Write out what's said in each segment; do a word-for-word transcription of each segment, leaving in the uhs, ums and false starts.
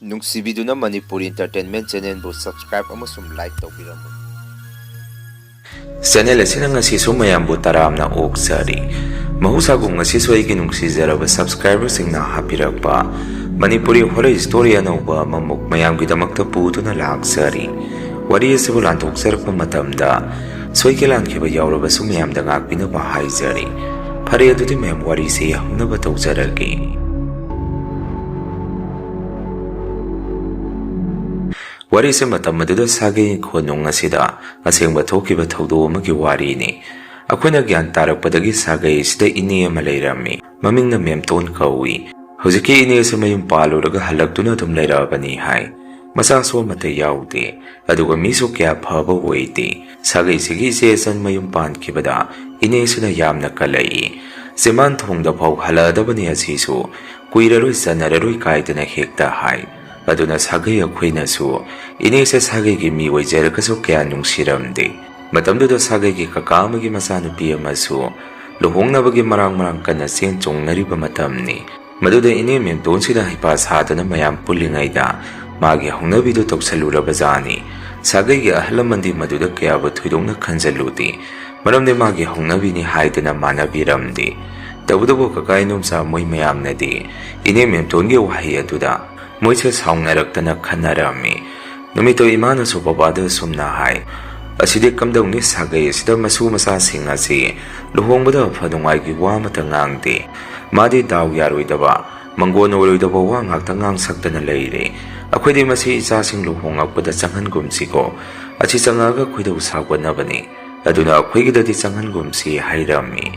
ꯅꯨꯡꯁꯤꯕꯤꯗꯨꯅ Manipuri Entertainment Channelꯕꯨ subscribe ꯑꯃꯁꯨꯡ like ꯇꯧꯕꯤꯔꯝꯃꯨ꯫ Channel ꯑꯁꯤꯅ ꯉꯁꯤꯁꯨ ꯃꯌꯥꯝꯕꯨ ꯇꯔꯥꯝꯅ ꯑꯣꯛꯆꯔꯤ꯫ ꯃꯍꯧꯁꯥꯒꯨꯝ ꯉꯁꯤꯁꯨ ꯑꯩꯒꯤ ꯅꯨꯡꯁꯤꯖꯔꯕ subscriberꯁꯤꯡꯅ ꯍꯥꯞꯄꯤꯔꯛꯄ ꯃꯅꯤꯄꯨꯔꯤ horror story ꯑꯅꯧꯕ ꯑꯃꯃꯨꯛ ꯃꯌꯥꯝꯒꯤꯗꯃꯛꯇ ꯄꯨꯗꯨꯅ ꯂꯥꯛꯆꯔꯤ꯫ ꯋꯥꯔꯤ ꯑꯁꯤꯕꯨ ꯂꯥꯟꯊꯣꯛꯆꯔꯛꯄ ꯃꯇꯝꯗ ꯁꯣꯏꯈꯤ ꯂꯥꯟꯈꯤꯕ ꯌꯥꯎꯔꯕꯁꯨ ꯃꯌꯥꯝꯗ ꯉꯥꯛꯄꯤꯅꯕ ꯍꯥꯏꯖꯔꯤ꯫ ꯐꯔꯦ, ꯑꯗꯨꯗꯤ ꯃꯌꯥꯝ ꯋꯥꯔꯤꯁꯤ ꯍꯧꯅꯕ ꯇꯧꯖꯔꯒꯦ꯫ ꯋꯥꯔꯤꯁꯦ ꯃꯇꯝ ꯑꯗꯨꯗ ꯁꯥꯒꯩ ꯈꯣꯟꯅꯨꯡ ꯑꯁꯤꯗ ꯑꯁꯦꯡꯕ ꯊꯣꯛꯈꯤꯕ ꯊꯧꯗꯣꯛ ꯑꯃꯒꯤ ꯋꯥꯔꯤꯅꯤ꯫ ꯑꯩꯈꯣꯏꯅ ꯒ꯭ꯌꯥꯟ ꯇꯥꯔꯛꯄꯗꯒꯤ ꯁꯥꯒꯩ ꯑꯁꯤꯗ ꯏꯅꯦ ꯑꯃ ꯂꯩꯔꯝꯃꯤ꯫ ꯃꯃꯤꯡꯅ ꯃꯦꯝꯇꯣꯟ ꯀꯧꯏ꯫ ꯍꯧꯖꯤꯛꯀꯤ ꯏꯅꯦꯁꯦ ꯃꯌꯨꯝ ꯄꯥꯜꯂꯨꯔꯒ ꯍꯜꯂꯛꯇꯨꯅ ꯑꯗꯨꯝ ꯂꯩꯔꯛꯑꯕꯅꯤ ꯍꯥꯏ꯫ ꯃꯆꯥꯁꯨ ꯑꯃꯠꯇ ꯌꯥꯎꯗꯦ꯫ ꯑꯗꯨꯒ ꯃꯤꯁꯨ ꯀꯌꯥ ꯐꯕ ꯑꯣꯏꯗꯦ꯫ ꯁꯥꯒꯩꯁꯤꯒꯤ ꯏꯆꯦ ꯏꯆꯟ ꯃꯌꯨꯝ ꯄꯥꯟꯈꯤꯕꯗ ꯏꯅꯦꯁꯤꯅ ꯌꯥꯝꯅ ꯀꯜꯂꯛꯏ꯫ ꯆꯤꯝꯕꯥꯟ ꯊꯣꯡꯗ ꯐꯥꯎ ꯍꯜꯂꯛꯑꯗꯕꯅꯤ ꯑꯁꯤꯁꯨ ꯀꯨꯏꯔꯔꯣꯏ ꯆꯟꯅꯔꯔꯣꯏ ꯀꯥꯏꯗꯅ ꯍꯦꯛꯇ ꯍꯥꯏ꯫ ꯑꯗꯨꯅ ꯁꯥꯒꯩ ꯑꯩꯈꯣꯏꯅꯁꯨ ꯏꯅꯦꯁꯦ ꯁꯥꯒꯩꯒꯤ ꯃꯤ ꯑꯣꯏꯖꯔꯒꯁꯨ ꯀꯌꯥ ꯅꯨꯡꯁꯤꯔꯝꯗꯦ꯫ ꯃꯇꯝꯗꯨꯗ ꯁꯥꯒꯩꯒꯤ ꯀꯀꯥ ꯑꯃꯒꯤ ꯃꯆꯥꯅꯨꯄꯤ ꯑꯃꯁꯨ ꯂꯨꯍꯣꯡꯅꯕꯒꯤ ꯃꯔꯥꯡ ꯃꯔꯥꯡ ꯀꯟꯅ ꯆꯦꯟ ꯆꯣꯡꯅꯔꯤꯕ ꯃꯇꯝꯅꯤ꯫ ꯃꯗꯨꯗ ꯏꯅꯦ ꯃꯦꯝꯇꯣꯟꯁꯤꯅ ꯍꯩꯄꯥ ꯁꯥꯗꯅ ꯃꯌꯥꯝ ꯄꯨꯜꯂꯤꯉꯩꯗ ꯃꯥꯒꯤ ꯍꯧꯅꯕꯤꯗꯨ ꯇꯧꯁꯜꯂꯨꯔꯕꯖꯥꯠꯅꯤ꯫ ꯁꯥꯒꯩꯒꯤ ꯑꯍꯜ ꯂꯃꯟꯗꯤ ꯃꯗꯨꯗ ꯀꯌꯥꯕꯨ ꯊꯣꯏꯗꯣꯛꯅ ꯈꯟꯖꯜꯂꯨꯗꯦ꯫ ꯃꯔꯝꯗꯤ ꯃꯥꯒꯤ ꯍꯧꯅꯕꯤꯅꯤ ꯍꯥꯏꯗꯨꯅ ꯃꯥꯟꯅꯕꯤꯔꯝꯗꯦ꯫ ꯇꯧꯕꯇꯕꯨ ꯀꯀꯥ ꯏꯅꯣꯝꯆꯥ ꯃꯣꯏ ꯃꯌꯥꯝꯅꯗꯤ ꯏꯅꯦ ꯃꯦꯝꯇꯣꯟꯒꯤ ꯋꯥꯍꯩ ꯑꯗꯨꯗ ꯃꯣꯏꯁꯦ ꯁꯥꯎꯅꯔꯛꯇꯅ ꯈꯟꯅꯔꯝꯃꯤ꯫ ꯅꯨꯃꯤꯠꯇꯣ ꯏꯃꯥꯅꯁꯨ ꯕꯕꯥꯗ ꯑꯁꯨꯝꯅ ꯍꯥꯏ, "ꯑꯁꯤꯗꯤ ꯀꯝꯗꯧꯅꯤ, ꯁꯥꯒꯩ ꯑꯁꯤꯗ ꯃꯁꯨ ꯃꯆꯥꯁꯤꯡ ꯑꯁꯤ ꯂꯨꯍꯣꯡꯕꯗ ꯑꯐ ꯅꯨꯡꯉꯥꯏꯒꯤ ꯋꯥ ꯑꯃꯠꯇ ꯉꯥꯡꯗꯦ꯫ ꯃꯥꯗꯤ ꯗꯥꯎ ꯌꯥꯔꯣꯏꯗꯕ, ꯃꯪꯒꯣꯟ ꯑꯣꯏꯔꯣꯏꯗꯕ ꯋꯥ ꯉꯥꯛꯇ ꯉꯥꯡꯁꯛꯇꯅ ꯂꯩꯔꯦ꯫ ꯑꯩꯈꯣꯏꯗꯤ ꯃꯁꯤ ꯏꯆꯥꯁꯤꯡ ꯂꯨꯍꯣꯡꯉꯛꯄꯗ ꯆꯪꯍꯟꯒꯨꯝꯁꯤꯀꯣ꯫ ꯑꯁꯤ ꯆꯪꯉꯛꯑꯒ ꯈꯣꯏꯗꯧ ꯁꯥꯎꯒꯠꯅꯕꯅꯤ꯫ ꯑꯗꯨꯅ ꯑꯩꯈꯣꯏꯒꯤꯗꯗꯤ ꯆꯪꯍꯟꯒꯨꯝꯁꯤ" ꯍꯥꯏꯔꯝꯃꯤ꯫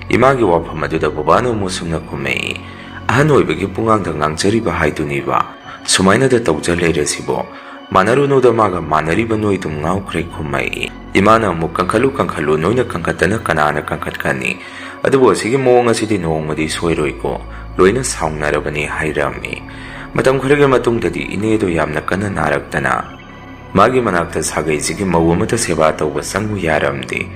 ꯏꯃꯥꯒꯤ ꯋꯥꯐꯝ ꯑꯗꯨꯗ ꯕꯕꯥꯅ ꯑꯃꯨꯛ ꯁꯨꯝꯅ ꯈꯨꯝꯃꯛꯏ, "ꯑꯍꯟ ꯑꯣꯏꯕꯒꯤ ꯄꯨꯡꯉꯥꯡꯗ ꯉꯥꯡꯖꯔꯤꯕ ꯍꯥꯏꯗꯨꯅꯤꯕ꯫ ꯁꯨꯃꯥꯏꯅꯗ ꯇꯧꯖ ꯂꯩꯔꯁꯤꯕꯣ? ꯃꯥꯟꯅꯔꯨꯅꯨꯗ, ꯃꯥꯒ ꯃꯥꯟꯅꯔꯤꯕ ꯅꯣꯏ ꯑꯗꯨꯝ ꯉꯥꯎꯈ꯭ꯔꯦ" ꯈꯨꯝꯃꯛꯏ꯫ ꯏꯃꯥꯅ ꯑꯃꯨꯛ, "ꯀꯟꯈꯠꯂꯨ, ꯀꯟꯈꯠꯂꯨ, ꯅꯣꯏꯅ ꯀꯟꯈꯠꯇꯅ ꯀꯅꯥꯅ ꯀꯟꯈꯠꯀꯅꯤ? ꯑꯗꯨꯕꯨ ꯑꯁꯤꯒꯤ ꯃꯑꯣꯡ ꯑꯁꯤꯗꯤ ꯅꯣꯡꯃꯗꯤ ꯁꯣꯏꯔꯣꯏꯀꯣ, ꯂꯣꯏꯅ ꯁꯥꯎꯅꯔꯕꯅꯤ" ꯍꯥꯏꯔꯝꯃꯤ꯫ ꯃꯇꯝ ꯈꯔꯒꯤ ꯃꯇꯨꯡꯗꯗꯤ ꯏꯅꯦꯗꯨ ꯌꯥꯝꯅ ꯀꯟꯅ ꯅꯥꯔꯛꯇꯅ ꯃꯥꯒꯤ ꯃꯅꯥꯛꯇ ꯁꯥꯒꯩꯁꯤꯒꯤ ꯃꯧ ꯑꯃꯠꯇ ꯁꯦꯕꯥ ꯇꯧꯕ ꯆꯪꯉꯨ ꯌꯥꯔꯝꯗꯦ꯫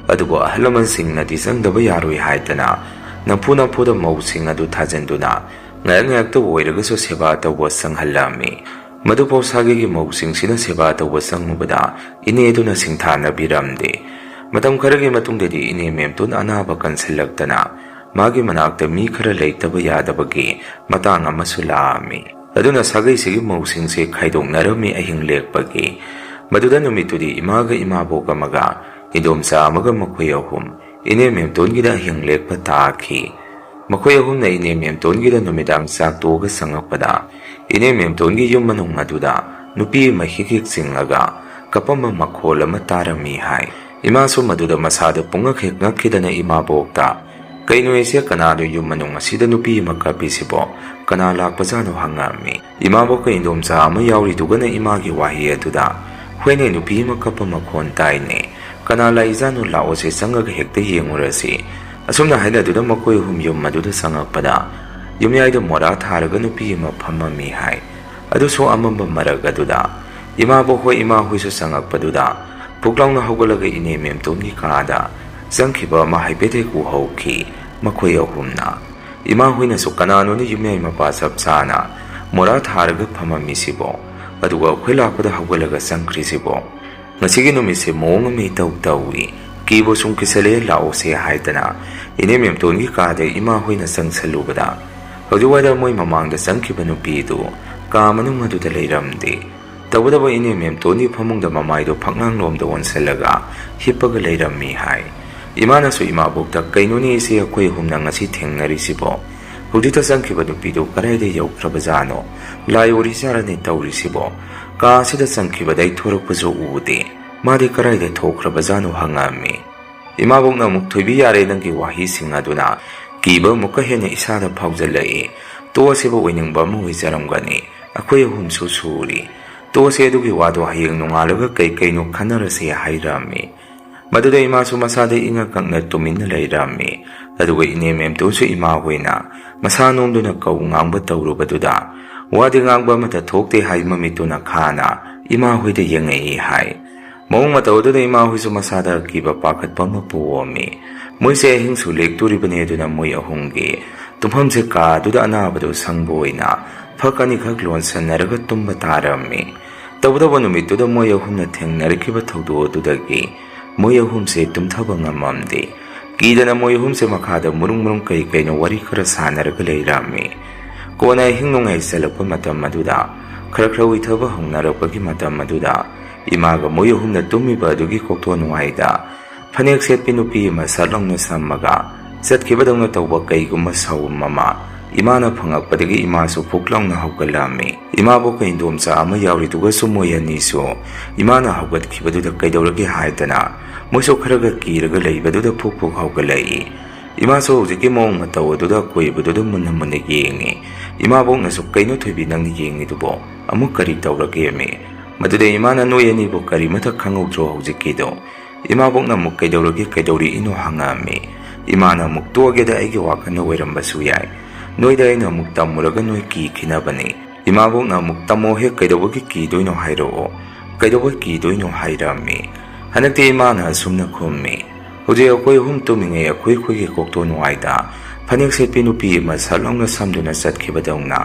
ꯑꯗꯨꯕꯨ ꯑꯍꯜ ꯂꯃꯟꯁꯤꯡꯅꯗꯤ ꯆꯪꯗꯕ ꯌꯥꯔꯣꯏ ꯍꯥꯏꯗꯅ ꯅꯝꯐꯨ ꯅꯝꯐꯨꯗ ꯃꯧꯁꯤꯡ ꯑꯗꯨ ꯊꯥꯖꯤꯟꯗꯨꯅ ꯉꯥꯏꯍꯥꯛ ꯉꯥꯏꯍꯥꯛꯇ ꯑꯣꯏꯔꯒꯁꯨ ꯁꯦꯕꯥ ꯇꯧꯕ ꯆꯪꯍꯜꯂꯝꯃꯤ꯫ ꯃꯗꯨꯐꯥꯎ ꯁꯥꯒꯩꯒꯤ ꯃꯧꯁꯤꯡꯁꯤꯅ ꯁꯦꯕꯥ ꯇꯧꯕ ꯆꯪꯉꯨꯕꯗ ꯏꯅꯦꯗꯨꯅ ꯁꯤꯡꯊꯥꯅꯕꯤꯔꯝꯗꯦ꯫ ꯃꯇꯝ ꯈꯔꯒꯤ ꯃꯇꯨꯡꯗꯗꯤ ꯏꯅꯦ ꯃꯦꯝꯇꯣꯟ ꯑꯅꯥꯕ ꯀꯟꯁꯤꯜꯂꯛꯇꯅ ꯃꯥꯒꯤ ꯃꯅꯥꯛꯇ ꯃꯤ ꯈꯔ ꯂꯩꯇꯕ ꯌꯥꯗꯕꯒꯤ ꯃꯇꯥꯡ ꯑꯃꯁꯨ ꯂꯥꯛꯑꯝꯃꯤ꯫ ꯑꯗꯨꯅ ꯁꯥꯒꯩꯁꯤꯒꯤ ꯃꯧꯁꯤꯡꯁꯦ ꯈꯥꯏꯗꯣꯛꯅꯔꯝꯃꯤ ꯑꯍꯤꯡ ꯂꯦꯛꯄꯒꯤ꯫ ꯃꯗꯨꯗ ꯅꯨꯃꯤꯠꯇꯨꯗꯤ ꯏꯃꯥꯒ ꯏꯃꯥꯕꯣꯛ ꯑꯃꯒ ꯏꯟꯗꯣꯝꯆꯥ ꯑꯃꯒ ꯃꯈꯣꯏ ꯑꯍꯨꯝ ꯏꯅꯦ ꯃꯦꯝꯇꯣꯟꯒꯤꯗ ꯑꯍꯤꯡ ꯂꯦꯛꯄ ꯇꯥꯈꯤ꯫ ꯃꯈꯣꯏ ꯑꯍꯨꯝꯅ ꯏꯅꯦ ꯃꯦꯝꯇꯣꯟꯒꯤꯗ ꯅꯨꯃꯤꯗꯥꯡ ꯆꯥꯛ ꯇꯣꯛꯑꯒ ꯆꯪꯉꯛꯄꯗ ꯏꯅꯦ ꯃꯦꯝꯇꯣꯟꯒꯤ ꯌꯨꯝ ꯃꯅꯨꯡ ꯑꯗꯨꯗ ꯅꯨꯄꯤ ꯑꯃ ꯍꯤꯛ ꯍꯤꯛ ꯆꯤꯡꯂꯒ ꯀꯞꯄꯝꯕ ꯃꯈꯣꯜ ꯑꯃ ꯇꯥꯔꯝꯃꯤ ꯍꯥꯏ꯫ ꯏꯃꯥꯁꯨ ꯃꯗꯨꯗ ꯃꯁꯥꯗ ꯄꯨꯡꯉꯛ ꯍꯦꯛ ꯉꯛꯈꯤꯗꯅ ꯏꯃꯥꯕꯣꯛꯇ, "ꯀꯩꯅꯣ ꯏꯆꯦ, ꯀꯅꯥꯅꯣ ꯌꯨꯝ ꯃꯅꯨꯡ ꯑꯁꯤꯗ ꯅꯨꯄꯤ ꯑꯃ ꯀꯞꯄꯤꯁꯤꯕꯣ? ꯀꯅꯥ ꯂꯥꯛꯄꯖꯥꯠꯅꯣ?" ꯍꯪꯉꯛꯑꯝꯃꯤ꯫ ꯏꯃꯥꯕꯣꯛꯀ ꯏꯟꯗꯣꯝꯆꯥ ꯑꯃ ꯌꯥꯎꯔꯤꯗꯨꯒꯅ ꯏꯃꯥꯒꯤ ꯋꯥꯍꯩ ꯑꯗꯨꯗ, "ꯍꯣꯏꯅꯦ, ꯅꯨꯄꯤ ꯑꯃ ꯀꯞꯄ ꯃꯈꯣꯟ ꯇꯥꯏꯅꯦ꯫ ꯀꯅꯥ ꯂꯥꯛꯏꯖꯥꯠꯅꯣ? ꯂꯥꯛꯑꯣꯁꯦ, ꯆꯪꯉꯒ ꯍꯦꯛꯇ ꯌꯦꯡꯉꯨꯔꯁꯤ"꯫ ꯑꯁꯨꯝꯅ ꯍꯥꯏꯅꯗꯨꯅ ꯃꯈꯣꯏ ꯑꯍꯨꯝ ꯌꯨꯝ ꯑꯗꯨꯗ ꯆꯪꯉꯛꯄꯗ ꯌꯨꯝꯌꯥꯏꯗ ꯃꯣꯔꯥ ꯊꯥꯔꯒ ꯅꯨꯄꯤ ꯑꯃ ꯐꯝꯃꯝꯃꯤ ꯍꯥꯏ꯫ ꯑꯗꯨꯁꯨ ꯑꯃꯝꯕ ꯃꯔꯛ ꯑꯗꯨꯗ ꯏꯃꯥꯕꯣꯛ ꯍꯣꯏ ꯏꯃꯥ ꯍꯣꯏꯁꯨ ꯆꯪꯉꯛꯄꯗꯨꯗ ꯄꯨꯛ ꯂꯥꯎꯅ ꯍꯧꯒꯠꯂꯒ ꯏꯅꯦ ꯃꯦꯝꯇꯣꯟꯒꯤ ꯀꯥꯗ ꯆꯪꯈꯤꯕ ꯑꯃ ꯍꯥꯏꯐꯦꯠ ꯍꯦꯛ ꯎꯍꯧꯈꯤ꯫ ꯃꯈꯣꯏ ꯑꯍꯨꯝꯅ, ꯏꯃꯥ ꯍꯣꯏꯅꯁꯨ, "ꯀꯅꯥꯅꯣꯅꯦ ꯌꯨꯝꯌꯥꯏ ꯃꯄꯥ ꯆꯞ ꯆꯥꯅ ꯃꯣꯔꯥ ꯊꯥꯔꯒ ꯐꯝꯃꯝꯃꯤꯁꯤꯕꯣ? ꯑꯗꯨꯒ ꯑꯩꯈꯣꯏ ꯂꯥꯛꯄꯗ ꯍꯧꯒꯠꯂꯒ ꯆꯪꯈ꯭ꯔꯤꯁꯤꯕꯣ? ꯉꯁꯤꯒꯤ ꯅꯨꯃꯤꯠꯁꯦ ꯃꯑꯣꯡ ꯑꯃ ꯏꯇꯧ ꯇꯧꯏ꯫ ꯀꯤꯕꯨ ꯁꯨꯝ ꯀꯤꯁꯜꯂꯛꯑꯦ, ꯂꯥꯛꯑꯣꯁꯦ" ꯍꯥꯏꯗꯅ ꯏꯅꯦ ꯃꯦꯝꯇꯣꯟꯒꯤ ꯀꯥꯗ ꯏꯃꯥ ꯍꯣꯏꯅ ꯆꯪꯁꯜꯂꯨꯕꯗ ꯍꯧꯖꯤꯛ ꯋꯥꯏꯗ ꯃꯣꯏ ꯃꯃꯥꯡꯗ ꯆꯪꯈꯤꯕ ꯅꯨꯄꯤꯗꯨ ꯀꯥ ꯃꯅꯨꯡ ꯑꯗꯨꯗ ꯂꯩꯔꯝꯗꯦ꯫ ꯇꯧꯕꯇꯕꯨ ꯏꯅꯦ ꯃꯦꯝꯇꯣꯟꯒꯤ ꯐꯃꯨꯡꯗ ꯃꯃꯥꯏꯗꯣ ꯐꯛꯂꯥꯡꯂꯣꯝꯗ ꯑꯣꯟꯁꯤꯜꯂꯒ ꯍꯤꯞꯄꯒ ꯂꯩꯔꯝꯃꯤ ꯍꯥꯏ꯫ ꯏꯃꯥꯅꯁꯨ ꯏꯃꯥꯕꯣꯛꯇ, "ꯀꯩꯅꯣꯅꯦ ꯏꯆꯦ, ꯑꯩꯈꯣꯏ ꯑꯍꯨꯝꯅ ꯉꯁꯤ ꯊꯦꯡꯅꯔꯤꯁꯤꯕꯣ? ꯍꯧꯖꯤꯛꯇ ꯆꯪꯈꯤꯕ ꯅꯨꯄꯤꯗꯨ ꯀꯗꯥꯏꯗ ꯌꯧꯈ꯭ꯔꯕꯖꯥꯠꯅꯣ? ꯂꯥꯏ ꯑꯣꯔꯤꯖꯥꯠꯂꯅꯦ ꯇꯧꯔꯤꯁꯤꯕꯣ? ꯀꯥ ꯑꯁꯤꯗ ꯆꯪꯈꯤꯕꯗꯩ ꯊꯣꯔꯛꯄꯁꯨ ꯎꯗꯦ꯫ ꯃꯥꯗꯤ ꯀꯗꯥꯏꯗ ꯊꯣꯛꯈ꯭ꯔꯕꯖꯥꯠꯅꯣ?" ꯍꯪꯉꯛꯑꯝꯃꯤ꯫ ꯏꯃꯥꯕꯣꯛꯅ ꯑꯃꯨꯛ, "ꯊꯣꯏꯕꯤ, ꯌꯥꯔꯦ, ꯅꯪꯒꯤ ꯋꯥꯍꯩꯁꯤꯡ ꯑꯗꯨꯅ ꯀꯤꯕ ꯑꯃꯨꯛꯀ ꯍꯦꯟꯅ ꯏꯁꯥꯗ ꯐꯥꯎꯖꯜꯂꯛꯏ꯫ ꯇꯣꯛꯑꯁꯤꯕ, ꯑꯣꯏꯅꯤꯡꯕ ꯑꯃ ꯑꯣꯏꯖꯔꯝꯒꯅꯤ꯫ ꯑꯩꯈꯣꯏ ꯑꯍꯨꯝꯁꯨ ꯁꯨꯔꯤ꯫ ꯇꯣꯛꯑꯁꯦ, ꯑꯗꯨꯒꯤ ꯋꯥꯗꯣ ꯍꯌꯦꯡ ꯅꯣꯡꯉꯥꯜꯂꯒ ꯀꯩ ꯀꯩꯅꯣ ꯈꯟꯅꯔꯁꯦ" ꯍꯥꯏꯔꯛꯑꯝꯃꯤ꯫ ꯃꯗꯨꯗ ꯏꯃꯥꯁꯨ ꯃꯁꯥꯗ ꯏꯉꯛ ꯉꯛꯅ ꯇꯨꯃꯤꯟꯅ ꯂꯩꯔꯝꯃꯤ꯫ ꯑꯗꯨꯒ ꯏꯅꯦ ꯃꯦꯝꯇꯣꯟꯁꯨ ꯏꯃꯥ ꯍꯣꯏꯅ ꯃꯁꯥ ꯅꯣꯝꯗꯨꯅ ꯀꯧ ꯉꯥꯡꯕ ꯇꯧꯔꯨꯕꯗꯨꯗ ꯋꯥꯗꯤ ꯉꯥꯡꯕ ꯑꯃꯠꯇ ꯊꯣꯛꯇꯦ ꯍꯥꯏ ꯃꯃꯤꯠꯇꯨꯅ ꯈꯥꯅ ꯏꯃꯥ ꯍꯣꯏꯗ ꯌꯦꯡꯉꯛꯏ ꯍꯥꯏ꯫ ꯃꯑꯣꯡ ꯃꯇꯧ ꯑꯗꯨꯗ ꯏꯃꯥ ꯍꯣꯏꯁꯨ ꯃꯁꯥꯗ ꯑꯀꯤꯕ ꯄꯥꯈꯠꯄ ꯑꯃ ꯄꯣꯛꯑꯝꯃꯤ꯫ ꯃꯣꯏꯁꯦ ꯑꯍꯤꯡꯁꯨ ꯂꯦꯛꯇꯣꯔꯤꯕꯅꯤ, ꯑꯗꯨꯅ ꯃꯣꯏ ꯑꯍꯨꯝꯒꯤ ꯇꯨꯝꯐꯝꯁꯦ ꯀꯥ ꯑꯗꯨꯗ ꯑꯅꯥꯕꯗꯨ ꯁꯪꯕ ꯑꯣꯏꯅ ꯐꯛ ꯑꯅꯤꯈꯛ ꯂꯣꯟꯁꯟꯅꯔꯒ ꯇꯨꯝꯕ ꯇꯥꯔꯝꯃꯤ꯫ ꯇꯧꯕꯇꯕꯨ ꯅꯨꯃꯤꯠꯇꯨꯗ ꯃꯣꯏ ꯑꯍꯨꯝꯅ ꯊꯦꯡꯅꯔꯛꯈꯤꯕ ꯊꯧꯗꯣꯛ ꯑꯗꯨꯗꯒꯤ ꯃꯣꯏ ꯑꯍꯨꯝꯁꯦ ꯇꯨꯝꯊꯕ ꯉꯝꯃꯝꯗꯦ꯫ ꯀꯤꯗꯅ ꯃꯣꯏ ꯑꯍꯨꯝꯁꯦ ꯃꯈꯥꯗ ꯃꯔꯨꯡ ꯃꯔꯨꯡ ꯀꯩ ꯀꯩꯅꯣ ꯋꯥꯔꯤ ꯈꯔ ꯁꯥꯟꯅꯔꯒ ꯂꯩꯔꯝꯃꯤ꯫ ꯀꯣꯟꯅ ꯑꯍꯤꯡ ꯅꯣꯡꯌꯥꯏ ꯆꯜꯂꯛꯄ ꯃꯇꯝ ꯑꯗꯨꯗ ꯈꯔ ꯈꯔ ꯎꯏꯊꯕ ꯍꯧꯅꯔꯛꯄꯒꯤ ꯃꯇꯝ ꯑꯗꯨꯗ ꯏꯃꯥꯒ ꯃꯣꯏ ꯑꯍꯨꯝꯅ ꯇꯨꯝꯃꯤꯕ ꯑꯗꯨꯒꯤ ꯀꯣꯛꯊꯣꯟ ꯋꯥꯏꯗ ꯐꯅꯦꯛ ꯁꯦꯠꯄꯤ ꯅꯨꯄꯤ ꯑꯃ ꯁꯠ ꯂꯥꯎꯅ ꯁꯝꯃꯒ ꯆꯠꯈꯤꯕꯗꯧꯅ ꯇꯧꯕ ꯀꯩꯒꯨꯝꯕ ꯁꯥꯎꯝ ꯑꯃ ꯏꯃꯥꯅ ꯐꯪꯉꯛꯄꯗꯒꯤ ꯏꯃꯥꯁꯨ ꯐꯨꯛ ꯂꯥꯎꯅ ꯍꯧꯒꯠꯂꯝꯃꯤ꯫ ꯏꯃꯥꯕꯣꯛꯀ ꯏꯟꯗꯣꯝꯆꯥ ꯑꯃ ꯌꯥꯎꯔꯤꯗꯨꯒꯁꯨ ꯃꯣꯏ ꯑꯅꯤꯁꯨ ꯏꯃꯥꯅ ꯍꯧꯒꯠꯈꯤꯕꯗꯨꯗ ꯀꯩꯗꯧꯔꯒꯦ ꯍꯥꯏꯗꯅ ꯃꯣꯏꯁꯨ ꯈꯔꯒ ꯀꯤꯔꯒ ꯂꯩꯕꯗꯨꯗ ꯐꯨꯛ ꯐꯨꯛ ꯍꯧꯒꯠꯂꯛꯏ꯫ ꯏꯃꯥꯁꯨ ꯍꯧꯖꯤꯛꯀꯤ ꯃꯑꯣꯡ ꯃꯇꯧ ꯑꯗꯨꯗ ꯑꯀꯣꯏꯕꯗꯨꯗ ꯃꯨꯟꯅ ꯃꯨꯟꯅ ꯌꯦꯡꯉꯤ꯫ ꯏꯃꯥꯕꯣꯛꯅꯁꯨ "ꯀꯩꯅꯣ ꯊꯣꯏꯕꯤ, ꯅꯪꯅ ꯌꯦꯡꯉꯤꯗꯨꯕꯣ? ꯑꯃꯨꯛ ꯀꯔꯤ ꯇꯧꯔꯒꯦꯃꯤ?" ꯃꯗꯨꯗ ꯏꯃꯥꯅ "ꯅꯣꯏ ꯑꯅꯤꯕꯨ ꯀꯔꯤꯃꯇ ꯈꯪꯍꯧꯗ꯭ꯔꯣ ꯍꯧꯖꯤꯛꯀꯤꯗꯣ?" ꯏꯃꯥꯕꯣꯛꯅ ꯑꯃꯨꯛ "ꯀꯩꯗꯧꯔꯒꯦ, ꯀꯩꯗꯧꯔꯛꯏꯅꯣ?" ꯍꯪꯉꯛꯑꯝꯃꯤ꯫ ꯏꯃꯥꯅ ꯑꯃꯨꯛ "ꯇꯣꯛꯑꯒꯦꯗ, ꯑꯩꯒꯤ ꯋꯥꯈꯜꯅ ꯑꯣꯏꯔꯝꯕꯁꯨ ꯌꯥꯏ꯫ ꯅꯣꯏꯗ ꯑꯩꯅ ꯑꯃꯨꯛ ꯇꯝꯃꯨꯔꯒ ꯅꯣꯏ ꯀꯤꯈꯤꯅꯕꯅꯤ꯫" ꯏꯃꯥꯕꯣꯛꯅ ꯑꯃꯨꯛ "ꯇꯝꯃꯣ ꯍꯦꯛ, ꯀꯩꯗꯧꯕꯒꯤ ꯀꯤꯗꯣꯏꯅꯣ ꯍꯥꯏꯔꯛꯑꯣ, ꯀꯩꯗꯧꯕꯒꯤ ꯀꯤꯗꯣꯏꯅꯣ?" ꯍꯥꯏꯔꯛꯑꯝꯃꯤ꯫ ꯍꯟꯗꯛꯇꯤ ꯏꯃꯥꯅ ꯑꯁꯨꯝꯅ ꯈꯨꯝꯃꯤ, "ꯍꯧꯖꯤꯛ ꯑꯩꯈꯣꯏ ꯑꯍꯨꯝ ꯇꯨꯝꯃꯤꯉꯩ ꯑꯩꯈꯣꯏ ꯑꯩꯈꯣꯏꯒꯤ ꯀꯣꯛꯇꯣꯟ ꯋꯥꯏꯗ ꯐꯅꯦꯛ ꯁꯦꯠꯄꯤ ꯅꯨꯄꯤ ꯑꯃ ꯁꯠ ꯂꯥꯎꯅ ꯁꯝꯗꯨꯅ ꯆꯠꯈꯤꯕꯗꯧꯅ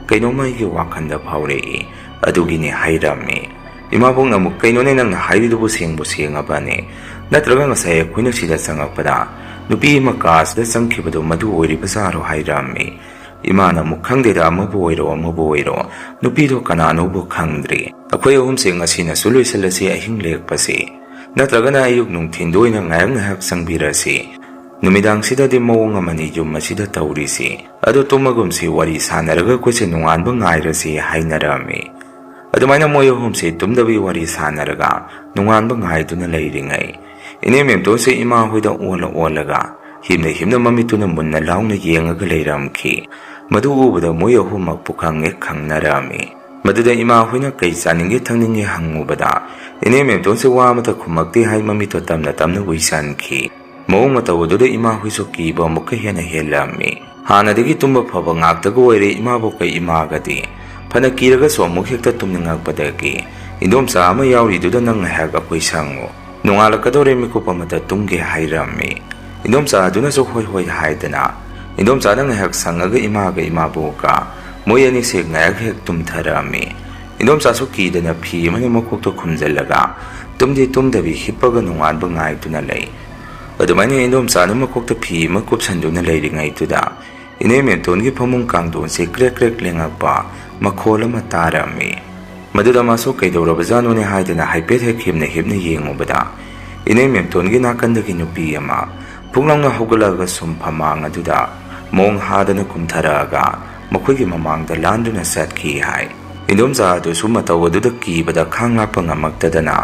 ꯀꯩꯅꯣꯝꯃ ꯑꯩꯒꯤ ꯋꯥꯈꯜꯗ ꯐꯥꯎꯔꯛꯏ꯫ ꯑꯗꯨꯒꯤꯅꯤ" ꯍꯥꯏꯔꯝꯃꯤ꯫ ꯏꯃꯥꯕꯣꯛꯅ ꯑꯃꯨꯛ "ꯀꯩꯅꯣꯅꯦ ꯅꯪꯅ ꯍꯥꯏꯔꯤꯗꯨꯕꯨ, ꯁꯦꯡꯕꯨ ꯁꯦꯡꯉꯕꯅꯦ? ꯅꯠꯇ꯭ꯔꯒ ꯉꯁꯥꯏ ꯑꯩꯈꯣꯏꯅ ꯁꯤꯗ ꯆꯪꯉꯛꯄꯗ ꯅꯨꯄꯤ ꯑꯃ ꯀꯥꯁꯤꯗ ꯆꯪꯈꯤꯕꯗꯣ ꯃꯗꯨ ꯑꯣꯏꯔꯤꯕꯖꯥꯔꯣ?" ꯍꯥꯏꯔꯝꯃꯤ꯫ ꯏꯃꯥꯅ ꯑꯃꯨꯛ "ꯈꯪꯗꯦꯗ, ꯑꯃꯕꯨ ꯑꯣꯏꯔꯣ ꯑꯃꯕꯨ ꯑꯣꯏꯔꯣ, ꯅꯨꯄꯤꯗꯣ ꯀꯅꯥꯅꯣꯕꯨ ꯈꯪꯗ꯭ꯔꯤ꯫ ꯑꯩꯈꯣꯏ ꯑꯍꯨꯝꯁꯦ ꯉꯁꯤꯅꯁꯨ ꯂꯣꯏꯁꯤꯜꯂꯁꯤ ꯑꯍꯤꯡ ꯂꯦꯛꯄꯁꯤ, ꯅꯠꯇ꯭ꯔꯒꯅ ꯑꯌꯨꯛ ꯅꯨꯡꯊꯤꯟꯗ ꯑꯣꯏꯅ ꯉꯥꯏꯍꯥꯛ ꯉꯥꯏꯍꯥꯛ ꯆꯪꯕꯤꯔꯁꯤ꯫ ꯅꯨꯃꯤꯗꯥꯡꯁꯤꯗꯗꯤ ꯃꯑꯣꯡ ꯑꯃꯅꯤ ꯌꯨꯝ ꯑꯁꯤꯗ ꯇꯧꯔꯤꯁꯤ꯫ ꯑꯗꯨ ꯇꯨꯝꯃꯒꯨꯝꯁꯤ, ꯋꯥꯔꯤ ꯁꯥꯟꯅꯔꯒ ꯑꯩꯈꯣꯏꯁꯦ ꯅꯣꯡꯉꯥꯟꯕ ꯉꯥꯏꯔꯁꯤ" ꯍꯥꯏꯅꯔꯝꯃꯤ꯫ ꯑꯗꯨꯃꯥꯏꯅ ꯃꯣꯏ ꯑꯍꯨꯝꯁꯦ ꯇꯨꯝꯗꯕꯤ ꯋꯥꯔꯤ ꯁꯥꯟꯅꯔꯒ ꯅꯣꯡꯉꯥꯟꯕ ꯉꯥꯏꯗꯨꯅ ꯂꯩꯔꯤꯉꯩ, ꯏꯅꯦ ꯃꯦꯝꯇꯣꯟꯁꯦ ꯏꯃꯥ ꯍꯣꯏꯗ ꯑꯣꯜꯂ ꯑꯣꯜꯂꯒ ꯍꯤꯝꯅ ꯍꯤꯝꯅ ꯃꯃꯤꯠꯇꯨꯅ ꯃꯨꯟꯅ ꯂꯥꯎꯅ ꯌꯦꯡꯉꯒ ꯂꯩꯔꯝꯈꯤ꯫ ꯃꯗꯨ ꯎꯕꯗ ꯃꯣꯏ ꯑꯍꯨꯝꯃꯛ ꯄꯨꯈꯪ ꯍꯦꯛ ꯈꯪꯅꯔꯝꯃꯤ꯫ ꯃꯗꯨꯗ ꯏꯃꯥ ꯍꯣꯏꯅ "ꯀꯩ ꯆꯥꯅꯤꯡꯒꯦ ꯊꯛꯅꯤꯡꯒꯦ?" ꯍꯪꯉꯨꯕꯗ ꯏꯅꯦ ꯃꯦꯝꯇꯣꯟꯁꯦ ꯋꯥ ꯑꯃꯇ ꯈꯨꯝꯃꯛꯇꯦ ꯍꯥꯏ, ꯃꯃꯤꯠꯇꯣ ꯇꯞꯅ ꯇꯞꯅ ꯎꯏꯁꯟꯈꯤ꯫ ꯃꯑꯣꯡ ꯃꯇꯧ ꯑꯗꯨꯗ ꯏꯃꯥ ꯍꯣꯏꯁꯨ ꯀꯤꯕ ꯑꯃꯨꯛꯀ ꯍꯦꯟꯅ ꯍꯦꯜꯂꯝꯃꯤ꯫ ꯍꯥꯟꯅꯗꯒꯤ ꯇꯨꯝꯕ ꯐꯕ ꯉꯥꯛꯇꯒ ꯑꯣꯏꯔꯦ ꯏꯃꯥꯕꯣꯛꯀ ꯏꯃꯥꯒꯗꯤ꯫ ꯐꯅ ꯀꯤꯔꯒꯁꯨ ꯑꯃꯨꯛ ꯍꯦꯛꯇ ꯇꯨꯝꯅꯤꯡꯉꯛꯄꯗꯒꯤ, "ꯏꯟꯗꯣꯝꯆꯥ ꯑꯃ ꯌꯥꯎꯔꯤꯗꯨꯗ ꯅꯪ ꯉꯥꯏꯍꯥꯛ ꯑꯩꯈꯣꯏ ꯁꯪꯉꯨ꯫ ꯅꯣꯡꯉꯥꯜꯂꯛꯀꯗꯧꯔꯦ, ꯃꯤꯀꯨꯞ ꯑꯃꯇ ꯇꯨꯝꯒꯦ" ꯍꯥꯏꯔꯝꯃꯤ꯫ ꯏꯟꯗꯣꯝꯆꯥ ꯑꯗꯨꯅꯁꯨ "ꯍꯣꯏ ꯍꯣꯏ" ꯍꯥꯏꯗꯅ ꯏꯟꯗꯣꯝꯆꯥꯅ ꯉꯥꯏꯍꯥꯛ ꯁꯪꯉꯒ ꯏꯃꯥꯒ ꯏꯃꯥꯕꯣꯛꯀ ꯃꯣꯏ ꯑꯅꯤꯁꯦ ꯉꯥꯏꯍꯥꯛ ꯍꯦꯛ ꯇꯨꯝꯊꯔꯛꯑꯝꯃꯤ꯫ ꯏꯟꯗꯣꯝꯆꯥꯁꯨ ꯀꯤꯗꯅ ꯐꯤ ꯑꯃꯅ ꯃꯀꯣꯛꯇ ꯈꯨꯝꯖꯤꯜꯂꯒ ꯇꯨꯝꯗꯤ ꯇꯨꯝꯗꯕꯤ ꯍꯤꯞꯄꯒ ꯅꯣꯡꯉꯥꯟꯕ ꯉꯥꯏꯗꯨꯅ ꯂꯩ꯫ ꯑꯗꯨꯃꯥꯏꯅ ꯏꯟꯗꯣꯝꯆꯥꯅ ꯃꯀꯣꯛꯇ ꯐꯤ ꯑꯃ ꯀꯨꯞꯁꯟꯗꯨꯅ ꯂꯩꯔꯤꯉꯩꯗꯨꯗ ꯏꯅꯦ ꯃꯦꯝꯇꯣꯟꯒꯤ ꯐꯃꯨꯡ ꯀꯥꯡꯊꯣꯟꯁꯦ ꯀ꯭ꯔꯦꯛ ꯀ꯭ꯔꯦꯛ ꯂꯦꯡꯉꯛꯄ ꯃꯈꯣꯜ ꯑꯃ ꯇꯥꯔꯝꯃꯤ꯫ ꯃꯗꯨꯗ ꯃꯥꯁꯨ ꯀꯩꯗꯧꯔꯕꯖꯥꯠꯅꯣꯅꯦ ꯍꯥꯏꯗꯅ ꯍꯥꯏꯐꯦꯠ ꯍꯦꯛ ꯍꯤꯞꯅ ꯍꯤꯞꯅ ꯌꯦꯡꯉꯨꯕꯗ ꯏꯅꯦ ꯃꯦꯝꯇꯣꯟꯒꯤ ꯅꯥꯀꯟꯗꯒꯤ ꯅꯨꯄꯤ ꯑꯃ ꯐꯨꯛ ꯂꯥꯎꯅ ꯍꯧꯒꯠꯂꯛꯑꯒ ꯁꯨꯝ ꯐꯝꯃꯥꯡ ꯑꯗꯨꯗ ꯃꯣꯡ ꯍꯥꯗꯅ ꯀꯨꯝꯊꯔꯛꯑꯒ ꯃꯈꯣꯏꯒꯤ ꯃꯃꯥꯡꯗ ꯂꯥꯟꯗꯨꯅ ꯆꯠꯈꯤ ꯍꯥꯏ꯫ ꯏꯟꯗꯣꯝꯆꯥ ꯑꯗꯨꯁꯨ ꯃꯇꯧ ꯑꯗꯨꯗ ꯀꯤꯕꯗ ꯈꯥꯡ ꯂꯥꯛꯄ ꯉꯝꯃꯛꯇꯗꯅ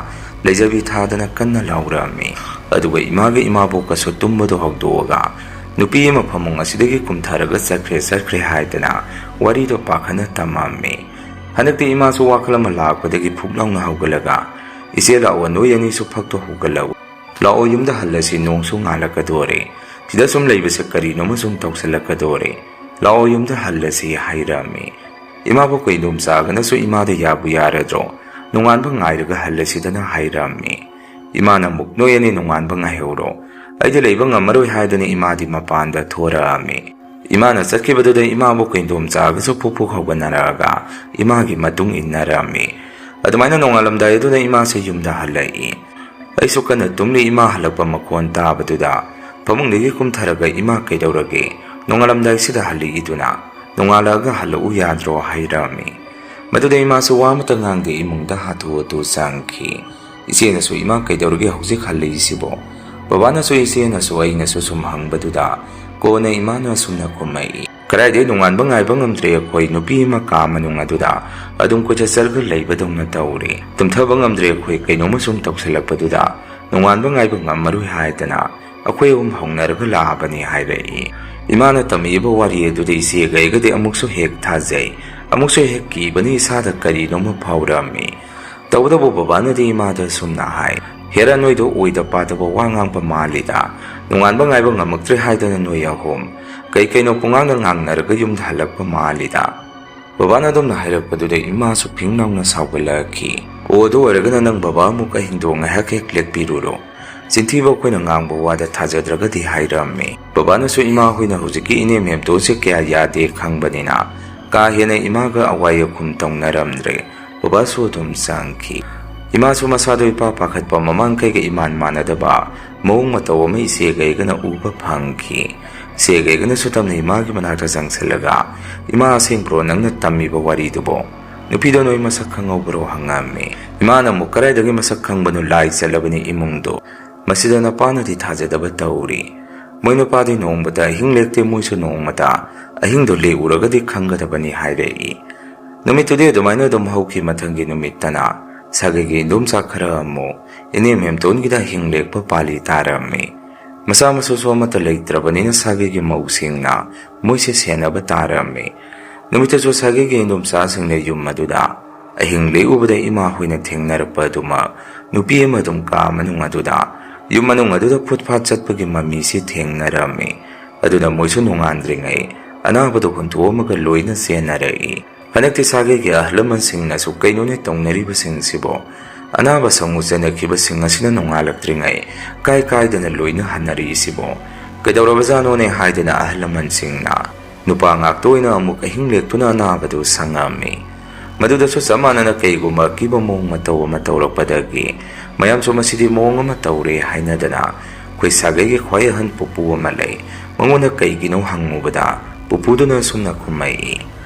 ꯂꯩꯖꯕꯤ ꯊꯥꯗꯅ ꯀꯟꯅ ꯂꯥꯎꯔꯛꯑꯝꯃꯤ꯫ ꯑꯗꯨꯒ ꯏꯃꯥꯒ ꯏꯃꯥꯕꯣꯛꯀꯁꯨ ꯇꯨꯝꯕꯗꯣ ꯍꯧꯗꯣꯛꯑꯒ ꯅꯨꯄꯤ ꯑꯃ ꯐꯃꯨꯡ ꯑꯁꯤꯗꯒꯤ ꯀꯨꯝꯊꯔꯒ ꯆꯠꯈ꯭ꯔꯦ ꯆꯠꯈ꯭ꯔꯦ ꯍꯥꯏꯗꯅ ꯋꯥꯔꯤꯗꯣ ꯄꯥꯈꯠꯅ ꯇꯝꯃꯝꯃꯤ꯫ ꯍꯟꯗꯛꯇꯤ ꯏꯃꯥꯁꯨ ꯋꯥꯈꯜ ꯑꯃ ꯂꯥꯛꯄꯗꯒꯤ ꯐꯨꯛ ꯂꯥꯎꯅ ꯍꯧꯒꯠꯂꯒ, "ꯏꯆꯦ ꯂꯥꯛꯑꯣ, ꯅꯣꯏ ꯑꯅꯤꯁꯨ ꯐꯛꯇꯣ ꯍꯧꯒꯠꯂꯛꯎ꯫ ꯂꯥꯛꯑꯣ, ꯌꯨꯝꯗ ꯍꯜꯂꯁꯤ, ꯅꯣꯡꯁꯨ ꯉꯥꯜꯂꯛꯀꯗꯣꯔꯦ꯫ ꯁꯤꯗ ꯁꯨꯝ ꯂꯩꯕꯁꯦ ꯀꯔꯤꯅꯣꯃ ꯁꯨꯝ ꯇꯧꯁꯜꯂꯛꯀꯗꯣꯔꯦ꯫ ꯂꯥꯛꯑꯣ, ꯌꯨꯝꯗ ꯍꯜꯂꯁꯤ" ꯍꯥꯏꯔꯝꯃꯤ꯫ ꯏꯃꯥꯕꯣꯛ ꯀꯩꯗꯣꯝꯆꯥꯒꯅꯁꯨ ꯏꯃꯥꯗ ꯌꯥꯕꯨ ꯌꯥꯔꯗ꯭ꯔꯣ, ꯅꯣꯡꯉꯥꯟꯕ ꯉꯥꯏꯔꯒ ꯍꯜꯂꯁꯤꯗꯅ ꯍꯥꯏꯔꯝꯃꯤ꯫ ꯏꯃꯥꯅ ꯑꯃꯨꯛ, "ꯅꯣꯏ ꯑꯅꯤ ꯅꯣꯡꯉꯥꯟꯕ ꯉꯥꯏꯍꯧꯔꯣ, ꯑꯩꯗꯤ ꯂꯩꯕ ꯉꯝꯃꯔꯣꯏ" ꯍꯥꯏꯗꯨꯅ ꯏꯃꯥꯗꯤ ꯃꯄꯥꯟꯗ ꯊꯣꯔꯛꯑꯝꯃꯤ꯫ ꯏꯃꯥꯅ ꯆꯠꯈꯤꯕꯗꯨꯗ ꯏꯃꯥꯕꯣꯛ ꯀꯩꯗꯣꯝꯆꯥꯒꯁꯨ ꯐꯨꯛ ꯐꯨꯛ ꯍꯧꯒꯠꯅꯔꯛꯑꯒ ꯏꯃꯥꯒꯤ ꯃꯇꯨꯡ ꯏꯟꯅꯔꯝꯃꯤ꯫ ꯑꯗꯨꯃꯥꯏꯅ ꯅꯣꯡꯉꯥꯜꯂꯝꯗꯥꯏ ꯑꯗꯨꯗ ꯏꯃꯥꯁꯦ ꯌꯨꯝꯗ ꯍꯜꯂꯛꯏ꯫ ꯑꯩꯁꯨ ꯀꯟꯅ ꯇꯨꯝꯂꯤ, ꯏꯃꯥ ꯍꯜꯂꯛꯄ ꯃꯈꯣꯟ ꯇꯥꯕꯗꯨꯗ ꯐꯃꯨꯡꯗꯒꯤ ꯀꯨꯝꯊꯔꯒ, "ꯏꯃꯥ, ꯀꯩꯗꯧꯔꯒꯦ? ꯅꯣꯡꯉꯥꯜꯂꯝꯗꯥꯏꯁꯤꯗ ꯍꯜꯂꯛꯏꯗꯨꯅ? ꯅꯣꯡꯉꯥꯜꯂꯛꯑꯒ ꯍꯜꯂꯛꯎ ꯌꯥꯗ꯭ꯔꯣ?" ꯍꯥꯏꯔꯝꯃꯤ꯫ ꯃꯗꯨꯗ ꯏꯃꯥꯁꯨ ꯋꯥ ꯑꯃꯠꯇ ꯉꯥꯡꯗꯦ, ꯏꯃꯨꯡꯗ ꯍꯥꯊꯨ ꯍꯥꯊꯨ ꯆꯪꯈꯤ꯫ ꯏꯆꯦꯅꯁꯨ, "ꯏꯃꯥ, ꯀꯩꯗꯧꯔꯒꯦ ꯍꯧꯖꯤꯛ ꯍꯜꯂꯛꯏꯁꯤꯕꯣ?" ꯕꯕꯥꯅꯁꯨ ꯏꯆꯦꯅꯁꯨ ꯑꯩꯅꯁꯨ ꯁꯨꯝ ꯍꯪꯕꯗꯨꯗ ꯀꯣꯟꯅ ꯏꯃꯥꯅ ꯑꯁꯨꯝꯅ ꯈꯨꯝꯃꯛꯏ, "ꯀꯗꯥꯏꯗꯩ ꯅꯣꯡꯉꯥꯟꯕ ꯉꯥꯏꯕ ꯉꯝꯗ꯭ꯔꯦ ꯑꯩꯈꯣꯏ, ꯅꯨꯄꯤ ꯑꯃ ꯀꯥ ꯃꯅꯨꯡ ꯑꯗꯨꯗ ꯑꯗꯨꯝ ꯀꯣꯏꯆꯠ ꯆꯠꯂꯒ ꯂꯩꯕꯗꯧꯅ ꯇꯧꯔꯦ꯫ ꯇꯨꯝꯊꯕ ꯉꯝꯗ꯭ꯔꯦ ꯑꯩꯈꯣꯏ, ꯀꯩꯅꯣꯝꯃ ꯁꯨꯝ ꯇꯧꯁꯜꯂꯛꯄꯗꯨꯗ ꯅꯣꯡꯉꯥꯟꯕ ꯉꯥꯏꯕ ꯉꯝꯃꯔꯣꯏ ꯍꯥꯏꯗꯅ ꯑꯩꯈꯣꯏ ꯑꯍꯨꯝ ꯍꯧꯅꯔꯒ ꯂꯥꯛꯑꯕꯅꯤ" ꯍꯥꯏꯔꯛꯏ꯫ ꯏꯃꯥꯅ ꯇꯝꯃꯛꯏꯕ ꯋꯥꯔꯤ ꯑꯗꯨꯗ ꯏꯆꯦꯒ ꯑꯩꯒꯗꯤ ꯑꯃꯨꯛꯁꯨ ꯍꯦꯛ ꯊꯥꯖꯩ, ꯑꯃꯨꯛꯁꯨ ꯍꯦꯛ ꯀꯤꯕꯅ ꯏꯁꯥꯗ ꯀꯔꯤꯅꯣꯃ ꯐꯥꯎꯔꯝꯃꯤ꯫ ꯇꯧꯕꯇꯕꯨ ꯕꯕꯥꯅꯗꯤ ꯏꯃꯥꯗ ꯑꯁꯨꯝꯅ ꯍꯥꯏ, "ꯍꯦꯔꯥ, ꯅꯣꯏꯗꯣ ꯑꯣꯏꯗ ꯄꯥꯗꯕ ꯋꯥ ꯉꯥꯡꯕ ꯃꯥꯜꯂꯤꯗ, ꯅꯣꯡꯉꯥꯟꯕ ꯉꯥꯏꯕ ꯉꯝꯃꯛꯇ꯭ꯔꯦ ꯍꯥꯏꯗꯅ ꯅꯣꯏ ꯑꯍꯨꯝ ꯀꯩ ꯀꯩꯅꯣ ꯄꯨꯡꯉꯥꯡꯗ ꯉꯥꯡꯅꯔꯒ ꯌꯨꯝꯗ ꯍꯜꯂꯛꯄ ꯃꯥꯜꯂꯤꯗ"꯫ ꯕꯕꯥꯅ ꯑꯗꯨꯝꯅ ꯍꯥꯏꯔꯛꯄꯗꯨꯗ ꯏꯃꯥꯁꯨ ꯐꯤꯡ ꯂꯥꯎꯅ ꯁꯥꯎꯒꯠꯂꯛꯈꯤ꯫ "ꯑꯣ, ꯑꯗꯨ ꯑꯣꯏꯔꯒꯅ ꯅꯪ ꯕꯕꯥ ꯑꯃꯨꯛ ꯑꯍꯤꯡꯗꯣ ꯉꯥꯏꯍꯥꯛ ꯍꯦꯛ ꯂꯦꯛꯄꯤꯔꯨꯔꯣ, ꯆꯤꯟꯊꯤꯕ ꯑꯩꯈꯣꯏꯅ ꯉꯥꯡꯕ ꯋꯥꯗ ꯊꯥꯖꯗ꯭ꯔꯒꯗꯤ ꯍꯥꯏꯔꯝꯃꯤ꯫ ꯕꯕꯥꯅꯁꯨ ꯏꯃꯥ ꯍꯣꯏꯅ ꯍꯧꯖꯤꯛꯀꯤ ꯏꯅꯦ ꯃꯦꯝꯇꯣꯟꯁꯦ ꯀꯌꯥ ꯌꯥꯗꯦ ꯈꯪꯕꯅꯤꯅ ꯀꯥ ꯍꯦꯟꯅ ꯏꯃꯥꯒ ꯑꯋꯥꯏ ꯑꯈꯨꯝ ꯇꯧꯅꯔꯝꯗ꯭ꯔꯦ꯫ ꯕꯕꯥꯁꯨ ꯑꯗꯨꯝ ꯆꯪꯈꯤ꯫ ꯏꯃꯥꯁꯨ ꯃꯁꯥꯗꯣ ꯏꯄꯥ ꯄꯥꯈꯠꯄ, ꯃꯃꯥꯡꯈꯩꯒ ꯏꯃꯥꯟ ꯃꯥꯟꯅꯗꯕ ꯃꯑꯣꯡ ꯃꯇꯧ ꯑꯃ ꯏꯆꯦꯒꯩꯒꯅ ꯎꯕ ꯐꯪꯈꯤ꯫ ꯏꯆꯦꯒꯩꯒꯅꯁꯨ ꯇꯞꯅ ꯏꯃꯥꯒꯤ ꯃꯅꯥꯛꯇ ꯆꯪꯁꯤꯜꯂꯒ, "ꯏꯃꯥ, ꯑꯁꯦꯡꯕ꯭ꯔꯣ ꯅꯪꯅ ꯇꯝꯃꯤꯕ ꯋꯥꯔꯤꯗꯨꯕꯣ? ꯅꯨꯄꯤꯗꯣ ꯅꯣꯏ ꯃꯁꯛ ꯈꯪꯍꯧꯕ꯭ꯔꯣ?" ꯍꯪꯉꯝꯃꯤ꯫ ꯏꯃꯥꯅ ꯑꯃꯨꯛ, "ꯀꯗꯥꯏꯗꯒꯤ ꯃꯁꯛ ꯈꯪꯕꯅꯣ, ꯂꯥꯏ ꯆꯠꯂꯕꯅꯤ ꯏꯃꯨꯡꯗꯣ꯫ ꯃꯁꯤꯗ ꯅꯄꯥꯅꯗꯤ ꯊꯥꯖꯗꯕ ꯇꯧꯔꯤ꯫ ꯃꯣꯏ ꯅꯨꯄꯥꯗꯤ ꯅꯣꯡꯃꯇ ꯑꯍꯤꯡ ꯂꯦꯛꯇꯦ, ꯃꯣꯏꯁꯨ ꯅꯣꯡꯃꯇ ꯑꯍꯤꯡꯗꯣ ꯂꯦꯛꯎꯔꯒꯗꯤ ꯈꯪꯒꯗꯕꯅꯤ" ꯍꯥꯏꯔꯛꯏ꯫ ꯅꯨꯃꯤꯠꯇꯨꯗꯤ ꯑꯗꯨꯃꯥꯏꯅ ꯑꯗꯨꯝ ꯍꯧꯈꯤ꯫ ꯃꯊꯪꯒꯤ ꯅꯨꯃꯤꯠꯇꯅ ꯁꯥꯒꯩꯒꯤ ꯏꯟꯗꯣꯝꯆꯥ ꯈꯔ ꯑꯃꯨꯛ ꯏꯅꯦ ꯃꯦꯝꯇꯣꯟꯒꯤꯗ ꯑꯍꯤꯡ ꯂꯦꯛꯄ ꯄꯥꯜꯂꯤ ꯇꯥꯔꯝꯃꯤ꯫ ꯃꯆꯥ ꯃꯁꯨꯁꯨ ꯑꯃꯠꯇ ꯂꯩꯇ꯭ꯔꯕꯅꯤꯅ ꯁꯥꯒꯩꯒꯤ ꯃꯧꯁꯤꯡꯅ ꯃꯣꯏꯁꯦ ꯁꯦꯟꯅꯕ ꯇꯥꯔꯝꯃꯤ꯫ ꯅꯨꯃꯤꯠꯇꯁꯨ ꯁꯥꯒꯩꯒꯤ ꯏꯟꯗꯣꯝꯆꯥꯁꯤꯡꯅ ꯌꯨꯝ ꯑꯗꯨꯗ ꯑꯍꯤꯡ ꯂꯦꯛꯎꯕꯗ ꯏꯃꯥ ꯍꯣꯏꯅ ꯊꯦꯡꯅꯔꯛꯄ ꯑꯗꯨꯃꯛ ꯅꯨꯄꯤ ꯑꯃ ꯑꯗꯨꯝ ꯀꯥ ꯃꯅꯨꯡ ꯑꯗꯨꯗ, ꯌꯨꯝ ꯃꯅꯨꯡ ꯑꯗꯨꯗ ꯐꯨꯠ ꯐꯥꯠ ꯆꯠꯄꯒꯤ ꯃꯃꯤꯁꯤ ꯊꯦꯡꯅꯔꯝꯃꯤ꯫ ꯑꯗꯨꯅ ꯃꯣꯏꯁꯨ ꯅꯣꯡꯉꯥꯟꯗ꯭ꯔꯤꯉꯩ ꯑꯅꯥꯕꯗꯣ ꯍꯨꯟꯗꯣꯛꯑꯝꯃꯒ ꯂꯣꯏꯅ ꯆꯦꯟꯅꯔꯛꯏ꯫ ꯍꯟꯗꯛꯇꯤ ꯁꯥꯒꯩꯒꯤ ꯑꯍꯜ ꯂꯃꯟꯁꯤꯡꯅꯁꯨ "ꯀꯩꯅꯣꯅꯦ ꯇꯧꯅꯔꯤꯕꯁꯤꯡꯁꯤꯕꯣ? ꯑꯅꯥꯕ ꯁꯪꯒꯨ ꯆꯦꯟꯅꯈꯤꯕꯁꯤꯡ ꯑꯁꯤꯅ ꯅꯣꯡꯉꯥꯜꯂꯛꯇ꯭ꯔꯤꯉꯩ ꯀꯥꯏ ꯀꯥꯏꯗꯅ ꯂꯣꯏꯅ ꯍꯟꯅꯔꯛꯏꯁꯤꯕꯣ? ꯀꯩꯗꯧꯔꯕꯖꯥꯠꯅꯣꯅꯦ?" ꯍꯥꯏꯗꯅ ꯑꯍꯜ ꯂꯃꯟꯁꯤꯡꯅ ꯅꯨꯄꯥ ꯉꯥꯛꯇ ꯑꯣꯏꯅ ꯑꯃꯨꯛ ꯑꯍꯤꯡ ꯂꯦꯛꯇꯨꯅ ꯑꯅꯥꯕꯗꯨ ꯁꯪꯉꯝꯃꯤ꯫ ꯃꯗꯨꯗꯁꯨ ꯆꯞ ꯃꯥꯟꯅꯅ ꯀꯩꯒꯨꯝꯕ ꯑꯀꯤꯕ ꯃꯑꯣꯡ ꯃꯇꯧ ꯑꯃ ꯇꯧꯔꯛꯄꯗꯒꯤ ꯃꯌꯥꯝꯁꯨ "ꯃꯁꯤꯗꯤ ꯃꯑꯣꯡ ꯑꯃ ꯇꯧꯔꯦ" ꯍꯥꯏꯅꯗꯅ ꯑꯩꯈꯣꯏ ꯁꯥꯒꯩꯒꯤ ꯈ꯭ꯋꯥꯏ ꯑꯍꯟ ꯄꯨꯄꯨ ꯑꯃ ꯂꯩ꯫ ꯃꯉꯣꯟꯗ ꯀꯩꯒꯤꯅꯣ ꯍꯪꯉꯨꯕꯗ ꯄꯨꯄꯨꯗꯨꯅ ꯑꯁꯨꯝꯅ ꯈꯨꯝꯃꯛꯏ,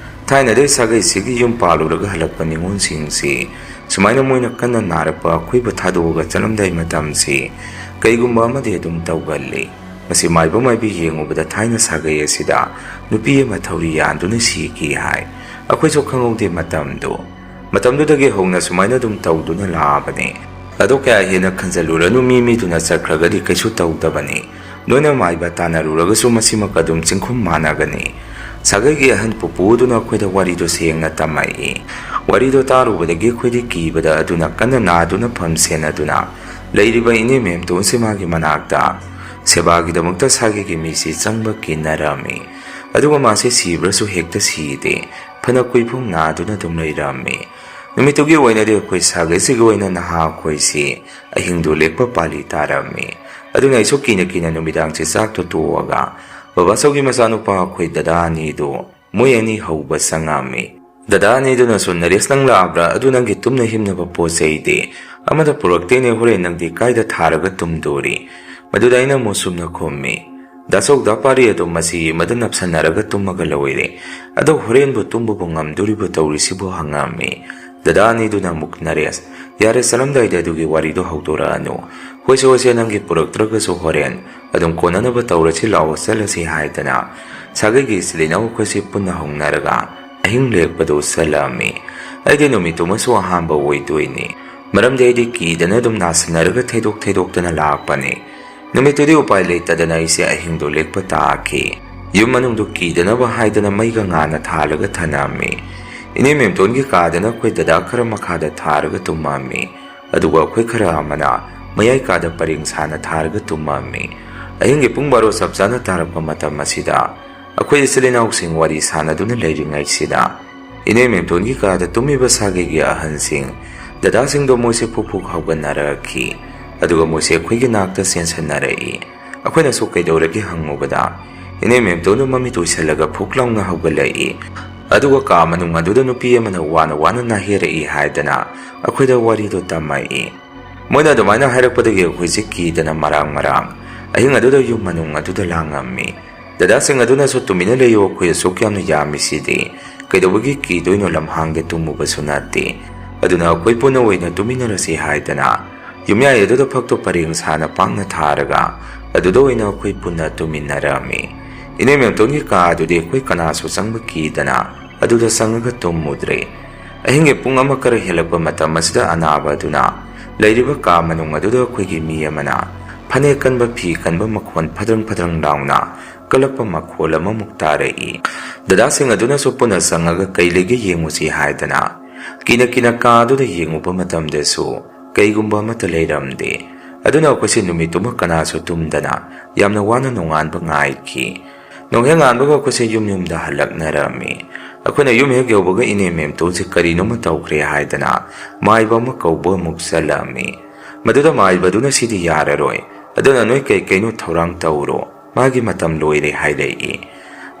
"ꯊꯥꯏꯅꯗꯩ ꯁꯥꯒꯩꯁꯤꯒꯤ ꯌꯨꯝ ꯄꯥꯜꯂꯨꯔꯒ ꯍꯜꯂꯛꯄ ꯅꯤꯉꯣꯜꯁꯤꯡꯁꯤ ꯁꯨꯃꯥꯏꯅ ꯃꯣꯏꯅ ꯀꯟꯅ ꯅꯥꯔꯛꯄ, ꯑꯩꯈꯣꯏꯕꯨ ꯊꯥꯗꯣꯛꯑꯒ ꯆꯠꯂꯝꯗꯥꯏ ꯃꯇꯝꯁꯤ ꯀꯩꯒꯨꯝꯕ ꯑꯃꯗꯤ ꯑꯗꯨꯝ ꯇꯧꯒꯜꯂꯤ꯫ ꯃꯁꯤ ꯃꯥꯏꯕ ꯃꯥꯏꯕꯤ ꯌꯦꯡꯉꯨꯕꯗ ꯊꯥꯏꯅ ꯁꯥꯒꯩ ꯑꯁꯤꯗ ꯅꯨꯄꯤ ꯑꯃ ꯊꯧꯔꯤ ꯌꯥꯟꯗꯨꯅ ꯁꯤꯈꯤ" ꯍꯥꯏ꯫ ꯑꯩꯈꯣꯏꯁꯨ ꯈꯪꯍꯧꯗꯦ ꯃꯇꯝꯗꯨ꯫ ꯃꯇꯝꯗꯨꯗꯒꯤ ꯍꯧꯅ ꯁꯨꯃꯥꯏꯅ ꯑꯗꯨꯝ ꯇꯧꯗꯨꯅ ꯂꯥꯛꯑꯕꯅꯤ꯫ ꯑꯗꯣ ꯀꯌꯥ ꯍꯦꯟꯅ ꯈꯟꯖꯜꯂꯨꯔꯅꯨ, ꯃꯤ ꯃꯤꯗꯨꯅ ꯆꯠꯈ꯭ꯔꯒꯗꯤ ꯀꯩꯁꯨ ꯇꯧꯗꯕꯅꯤ꯫ ꯅꯣꯏꯅ ꯃꯥꯏꯕ ꯇꯥꯟꯅꯔꯨꯔꯒꯁꯨ ꯃꯁꯤꯃꯛ ꯑꯗꯨꯝ ꯆꯤꯡꯈꯨꯝ ꯃꯥꯟꯅꯒꯅꯤ꯫ ꯁꯥꯒꯩꯒꯤ ꯑꯍꯟ ꯄꯨꯄꯨꯗꯨꯅ ꯑꯩꯈꯣꯏꯗ ꯋꯥꯔꯤꯗꯨ ꯁꯦꯡꯅ ꯇꯝꯃꯛꯏ꯫ ꯋꯥꯔꯤꯗꯨ ꯇꯥꯔꯨꯕꯗꯒꯤ ꯑꯩꯈꯣꯏꯗꯤ ꯀꯤꯕꯗ ꯑꯗꯨꯅ ꯀꯟꯅ ꯅꯥꯗꯨꯅ ꯐꯝ ꯁꯦꯟꯅꯗꯨꯅ ꯂꯩꯔꯤꯕ ꯏꯅꯦ ꯃꯦꯝꯇꯣꯟꯁꯦ ꯃꯥꯒꯤ ꯃꯅꯥꯛꯇ ꯁꯦꯕꯥꯒꯤꯗꯃꯛꯇ ꯁꯥꯒꯩꯒꯤ ꯃꯤꯁꯤ ꯆꯪꯕ ꯀꯤꯅꯔꯝꯃꯤ꯫ ꯑꯗꯨꯒ ꯃꯥꯁꯦ ꯁꯤꯕ꯭ꯔꯁꯨ ꯍꯦꯛꯇ ꯁꯤꯗꯦ꯫ ꯐꯅ ꯀꯨꯏꯐꯨꯡ ꯅꯥꯗꯨꯅ ꯑꯗꯨꯝ ꯂꯩꯔꯝꯃꯤ꯫ ꯅꯨꯃꯤꯠꯇꯨꯒꯤ ꯑꯣꯏꯅꯗꯤ ꯑꯩꯈꯣꯏ ꯁꯥꯒꯩꯁꯤꯒꯤ ꯑꯣꯏꯅ ꯅꯍꯥ ꯑꯩꯈꯣꯏꯁꯤ ꯑꯍꯤꯡꯗꯨ ꯂꯦꯛꯄ ꯄꯥꯜꯂꯤ ꯇꯥꯔꯝꯃꯤ꯫ ꯑꯗꯨꯅ ꯑꯩꯁꯨ ꯀꯤꯅ ꯀꯤꯅ ꯅꯨꯃꯤꯗꯥꯡꯁꯤ ꯆꯥꯛꯇꯣ ꯇꯣꯛꯑꯒ ꯕꯕꯥꯆꯧꯒꯤ ꯃꯆꯥꯅꯨꯄꯥ ꯑꯩꯈꯣꯏ ꯗꯗꯥ ꯑꯅꯤꯗꯨ ꯃꯣꯏ ꯑꯅꯤ ꯍꯧꯕ ꯆꯪꯉꯝꯃꯤ꯫ ꯗꯗꯥ ꯑꯅꯤꯗꯨꯅꯁꯨ, "ꯅꯔꯦꯁ, ꯅꯪ ꯂꯥꯛꯑꯕ꯭ꯔꯥ? ꯑꯗꯨ ꯅꯪꯒꯤ ꯇꯨꯝꯅ ꯍꯤꯞꯅꯕ ꯄꯣꯠ ꯆꯩꯗꯤ ꯑꯃꯗ ꯄꯨꯔꯛꯇꯦꯅꯦ, ꯍꯣꯔꯦꯟ ꯅꯪꯗꯤ ꯀꯥꯏꯗ ꯊꯥꯔꯒ ꯇꯨꯝꯗꯣꯔꯤ?" ꯃꯗꯨꯗ ꯑꯩꯅ ꯃꯨꯁꯨꯝꯅ ꯈꯨꯝꯃꯤ, "ꯗꯥꯆꯧ, ꯗꯥ ꯄꯥꯔꯤ ꯑꯗꯨꯝ ꯃꯆꯤ ꯑꯃꯗ ꯅꯞꯁꯟꯅꯔꯒ ꯇꯨꯝꯃꯒ ꯂꯣꯏꯔꯦ꯫ ꯑꯗꯣ ꯍꯣꯔꯦꯟꯕꯨ ꯇꯨꯝꯕꯕꯨ ꯉꯝꯗꯣꯔꯤꯕꯣ ꯇꯧꯔꯤꯁꯤꯕꯣ?" ꯍꯪꯉꯝꯃꯤ꯫ ꯗꯗꯥ ꯑꯅꯤꯗꯨꯅ ꯑꯃꯨꯛ, "ꯅꯔꯦꯁ, ꯌꯥꯔꯦ, ꯆꯠꯂꯝꯗꯥꯏꯗ ꯑꯗꯨꯒꯤ ꯋꯥꯔꯤꯗꯣ ꯍꯧꯗꯣꯔꯛꯑꯅꯨ꯫ ꯍꯣꯏꯁꯦ, ꯍꯣꯏꯁꯦ, ꯅꯪꯒꯤ ꯄꯨꯔꯛꯇ꯭ꯔꯒꯁꯨ ꯍꯣꯔꯦꯟ ꯑꯗꯨꯝ ꯀꯣꯟꯅꯅꯕ ꯇꯧꯔꯁꯤ, ꯂꯥꯛꯑꯣ, ꯆꯠꯂꯁꯤ" ꯍꯥꯏꯗꯅ ꯁꯥꯒꯩꯒꯤ ꯏꯆꯤꯜ ꯏꯅꯥꯎ ꯑꯩꯈꯣꯏꯁꯤ ꯄꯨꯟꯅ ꯍꯧꯅꯔꯒ ꯑꯍꯤꯡ ꯂꯦꯛꯄꯗꯨ ꯆꯠꯂꯝꯃꯤ꯫ ꯑꯩꯗꯤ ꯅꯨꯃꯤꯠꯇꯨꯃꯁꯨ ꯑꯍꯥꯟꯕ ꯑꯣꯏꯗꯣꯏꯅꯤ꯫ ꯃꯔꯝꯗꯤ ꯑꯩꯗꯤ ꯀꯤꯗꯅ ꯑꯗꯨꯝ ꯅꯥꯁꯤꯟꯅꯔꯒ ꯊꯩꯗꯣꯛ ꯊꯩꯗꯣꯛꯇꯅ ꯂꯥꯛꯄꯅꯤ꯫ ꯅꯨꯃꯤꯠꯇꯨꯗꯤ ꯎꯄꯥꯏ ꯂꯩꯇꯗꯅ ꯑꯩꯁꯦ ꯑꯍꯤꯡꯗꯨ ꯂꯦꯛꯄ ꯇꯥꯈꯤ꯫ ꯌꯨꯝ ꯃꯅꯨꯡꯗꯨ ꯀꯤꯗꯅꯕ ꯍꯥꯏꯗꯅ ꯃꯩꯒ ꯉꯥꯟꯅ ꯊꯥꯜꯂꯒ ꯊꯅꯝꯃꯤ꯫ ꯏꯅꯦ ꯃꯦꯝꯇꯣꯟꯒꯤ ꯀꯥꯗꯅ ꯑꯩꯈꯣꯏ ꯗꯗꯥ ꯈꯔ ꯃꯈꯥꯗ ꯊꯥꯔꯒ ꯇꯨꯝꯃꯝꯃꯤ꯫ ꯑꯗꯨꯒ ꯑꯩꯈꯣꯏ ꯈꯔ ꯑꯃꯅ ꯃꯌꯥꯏ ꯀꯥꯗ ꯄꯔꯦꯡ ꯁꯥꯅ ꯊꯥꯔꯒ ꯇꯨꯝꯃꯝꯃꯤ꯫ ꯑꯍꯤꯡꯒꯤ ꯄꯨꯡ ꯕꯥꯔꯣ ꯆꯞ ꯆꯥꯅ ꯇꯥꯔꯛꯄ ꯃꯇꯝ ꯑꯁꯤꯗ ꯑꯩꯈꯣꯏ ꯏꯆꯤꯜ ꯏꯅꯥꯎꯁꯤꯡ ꯋꯥꯔꯤ ꯁꯥꯟꯅꯗꯨꯅ ꯂꯩꯔꯤꯉꯩꯁꯤꯗ ꯏꯅꯦ ꯃꯦꯝꯇꯣꯟꯒꯤ ꯀꯥꯗ ꯇꯨꯝꯃꯤꯕ ꯁꯥꯒꯩꯒꯤ ꯑꯍꯟꯁꯤꯡ, ꯗꯗꯥꯁꯤꯡꯗꯣ ꯃꯣꯏꯁꯦ ꯐꯨꯛ ꯐꯨꯛ ꯍꯧꯒꯠꯅꯔꯛꯈꯤ꯫ ꯑꯗꯨꯒ ꯃꯣꯏꯁꯦ ꯑꯩꯈꯣꯏꯒꯤ ꯅꯥꯛꯇ ꯆꯦꯟꯁꯟꯅꯔꯛꯏ꯫ ꯑꯩꯈꯣꯏꯅꯁꯨ "ꯀꯩꯗꯧꯔꯒꯦ?" ꯍꯪꯉꯨꯕꯗ, ꯏꯅꯦ ꯃꯦꯝꯇꯣꯟꯗꯣ ꯃꯃꯤꯠ ꯎꯏꯁꯜꯂꯒ ꯐꯨꯛ ꯂꯥꯎꯅ ꯍꯧꯒꯠꯂꯛꯏ꯫ ꯑꯗꯨꯒ ꯀꯥ ꯃꯅꯨꯡ ꯑꯗꯨꯗ ꯅꯨꯄꯤ ꯑꯃꯅ ꯋꯥꯅ ꯋꯥꯅ ꯅꯥꯍꯦꯔꯛꯏ ꯍꯥꯏꯗꯅ ꯑꯩꯈꯣꯏꯗ ꯋꯥꯔꯤꯗꯣ ꯇꯝꯃꯛꯏ꯫ ꯃꯣꯏꯅ ꯑꯗꯨꯃꯥꯏꯅ ꯍꯥꯏꯔꯛꯄꯗꯒꯤ ꯑꯩꯈꯣꯏꯁꯦ ꯀꯤꯗꯅ ꯃꯔꯥꯡ ꯃꯔꯥꯡ ꯑꯍꯤꯡ ꯑꯗꯨꯗ ꯌꯨꯝ ꯃꯅꯨꯡ ꯑꯗꯨꯗ ꯂꯥꯡꯉꯝꯃꯤ꯫ ꯗꯗꯥꯁꯤꯡ ꯑꯗꯨꯅꯁꯨ "ꯇꯨꯃꯤꯟꯅ ꯂꯩꯌꯨ, ꯑꯩꯈꯣꯏ ꯑꯁꯨꯛ ꯌꯥꯝꯅ ꯌꯥꯝꯃꯤꯁꯤꯗꯤ, ꯀꯩꯗꯧꯕꯒꯤ ꯀꯤꯗꯣꯏꯅꯣ? ꯂꯝꯍꯥꯡꯗ ꯇꯨꯝꯃꯨꯕꯁꯨ ꯅꯠꯇꯦ꯫ ꯑꯗꯨꯅ ꯑꯩꯈꯣꯏ ꯄꯨꯟꯅ ꯑꯣꯏꯅ ꯇꯨꯃꯤꯟꯅꯔꯁꯤ" ꯍꯥꯏꯗꯅ ꯌꯨꯝꯌꯥꯏ ꯑꯗꯨꯗ ꯐꯛꯇꯣ ꯄꯔꯦꯡ ꯁꯥꯅ ꯄꯥꯛꯅ ꯊꯥꯔꯒ ꯑꯗꯨꯗ ꯑꯣꯏꯅ ꯑꯩꯈꯣꯏ ꯄꯨꯟꯅ ꯇꯨꯃꯤꯟꯅꯔꯝꯃꯤ꯫ ꯏꯅꯦ ꯃꯦꯝꯇꯣꯟꯒꯤ ꯀꯥ ꯑꯗꯨꯗꯤ ꯑꯩꯈꯣꯏ ꯀꯅꯥꯁꯨ ꯆꯪꯕ ꯀꯤꯗꯅ ꯑꯗꯨꯗ ꯆꯪꯉꯒ ꯇꯨꯝꯃꯨꯗ꯭ꯔꯦ꯫ ꯑꯍꯤꯡꯒꯤ ꯄꯨꯡ ꯑꯃ ꯈꯔ ꯍꯦꯜꯂꯛꯄ ꯃꯇꯝ ꯑꯁꯤꯗ ꯑꯅꯥꯕ ꯑꯗꯨꯅ ꯂꯩꯔꯤꯕ ꯀꯥ ꯃꯅꯨꯡ ꯑꯗꯨꯗ ꯑꯩꯈꯣꯏꯒꯤ ꯃꯤ ꯑꯃꯅ ꯐꯅꯦꯛ ꯀꯟꯕ, ꯐꯤ ꯀꯟꯕ ꯃꯈꯣꯟ ꯐꯗ꯭ꯔꯪ ꯐꯗ꯭ꯔꯪ ꯂꯥꯎꯅ ꯀꯜꯂꯛꯄ ꯃꯈꯣꯜ ꯑꯃꯃꯨꯛ ꯇꯥꯔꯛꯏ꯫ ꯗꯗꯥꯁꯤꯡ ꯑꯗꯨꯅꯁꯨ ꯄꯨꯟꯅ ꯆꯪꯉꯒ "ꯀꯩ ꯂꯩꯒꯦ ꯌꯦꯡꯉꯨꯁꯤ" ꯍꯥꯏꯗꯅ ꯀꯤꯅ ꯀꯤꯅ ꯀꯥ ꯑꯗꯨꯗ ꯌꯦꯡꯉꯨꯕ ꯃꯇꯝꯗꯁꯨ ꯀꯩꯒꯨꯝꯕ ꯑꯃꯠꯇ ꯂꯩꯔꯝꯗꯦ꯫ ꯑꯗꯨꯅ ꯑꯩꯈꯣꯏꯁꯦ ꯅꯨꯃꯤꯠꯇꯨꯃ ꯀꯅꯥꯁꯨ ꯇꯨꯝꯗꯅ ꯌꯥꯝꯅ ꯋꯥꯅ ꯅꯣꯡꯉꯥꯟꯕ ꯉꯥꯏꯈꯤ꯫ ꯅꯣꯡꯍꯦꯛ ꯉꯥꯟꯕꯒ ꯑꯩꯈꯣꯏꯁꯦ ꯌꯨꯝ ꯌꯨꯝꯗ ꯍꯜꯂꯛꯅꯔꯝꯃꯤ꯫ ꯑꯩꯈꯣꯏꯅ ꯌꯨꯝ ꯍꯦꯛ ꯌꯧꯕꯒ ꯏꯅꯦ ꯃꯦꯝꯇꯣꯟꯁꯦ ꯀꯔꯤꯅꯣꯃ ꯇꯧꯈ꯭ꯔꯦ ꯍꯥꯏꯗꯅ ꯃꯥꯏꯕ ꯑꯃ ꯀꯧꯕ ꯑꯃꯨꯛ ꯆꯠꯂꯝꯃꯤ꯫ ꯃꯗꯨꯗ ꯃꯥꯏꯕꯗꯨꯅ "ꯁꯤꯗꯤ ꯌꯥꯔꯔꯣꯏ, ꯑꯗꯨꯅ ꯅꯣꯏ ꯀꯩ ꯀꯩꯅꯣ ꯊꯧꯔꯥꯡ ꯇꯧꯔꯣ, ꯃꯥꯒꯤ ꯃꯇꯝ ꯂꯣꯏꯔꯦ" ꯍꯥꯏꯔꯛꯏ꯫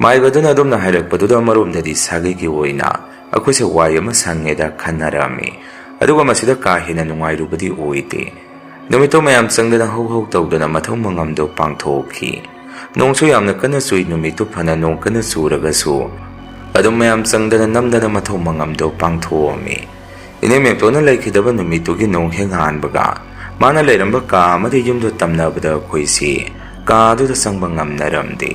ꯃꯥꯏꯕꯗꯨꯅ ꯑꯗꯨꯝꯅ ꯍꯥꯏꯔꯛꯄꯗꯨꯗ ꯑꯃꯔꯣꯝꯗꯗꯤ ꯁꯥꯒꯩꯒꯤ ꯑꯣꯏꯅ ꯑꯩꯈꯣꯏꯁꯦ ꯋꯥꯏ ꯑꯃ ꯁꯪꯉꯦꯗ ꯈꯟꯅꯔꯝꯃꯤ꯫ ꯑꯗꯨꯒ ꯃꯁꯤꯗ ꯀꯥ ꯍꯦꯟꯅ ꯅꯨꯡꯉꯥꯏꯔꯨꯕꯗꯤ ꯑꯣꯏꯗꯦ꯫ ꯅꯨꯃꯤꯠꯇꯨ ꯃꯌꯥꯝ ꯆꯪꯗꯅ ꯍꯧ ꯍꯧ ꯇꯧꯗꯨꯅ ꯃꯊꯧ ꯃꯉꯝꯗꯣ ꯄꯥꯡꯊꯣꯛꯈꯤ꯫ ꯅꯣꯡꯁꯨ ꯌꯥꯝꯅ ꯀꯟꯅ ꯆꯨꯏ, ꯅꯨꯃꯤꯠꯇꯨ ꯐꯅ ꯅꯣꯡ ꯀꯟꯅ ꯆꯨꯔꯒꯁꯨ ꯑꯗꯨꯝ ꯃꯌꯥꯝ ꯆꯪꯗꯅ ꯅꯝꯗꯅ ꯃꯊꯧ ꯃꯉꯝꯗꯣ ꯄꯥꯡꯊꯣꯛꯑꯝꯃꯤ꯫ ꯏꯅꯦ ꯃꯦꯝꯇꯣꯟꯅ ꯂꯩꯈꯤꯗꯕ ꯅꯨꯃꯤꯠꯇꯨꯒꯤ ꯅꯣꯡ ꯍꯦꯛ ꯍꯥꯟꯕꯒ ꯃꯥꯅ ꯂꯩꯔꯝꯕ ꯀꯥ ꯑꯃꯗꯤ ꯌꯨꯝꯗꯣ ꯇꯝꯅꯕꯗ ꯑꯩꯈꯣꯏꯁꯤ ꯀꯥꯗꯨꯗ ꯆꯪꯕ ꯉꯝꯅꯔꯝꯗꯦ꯫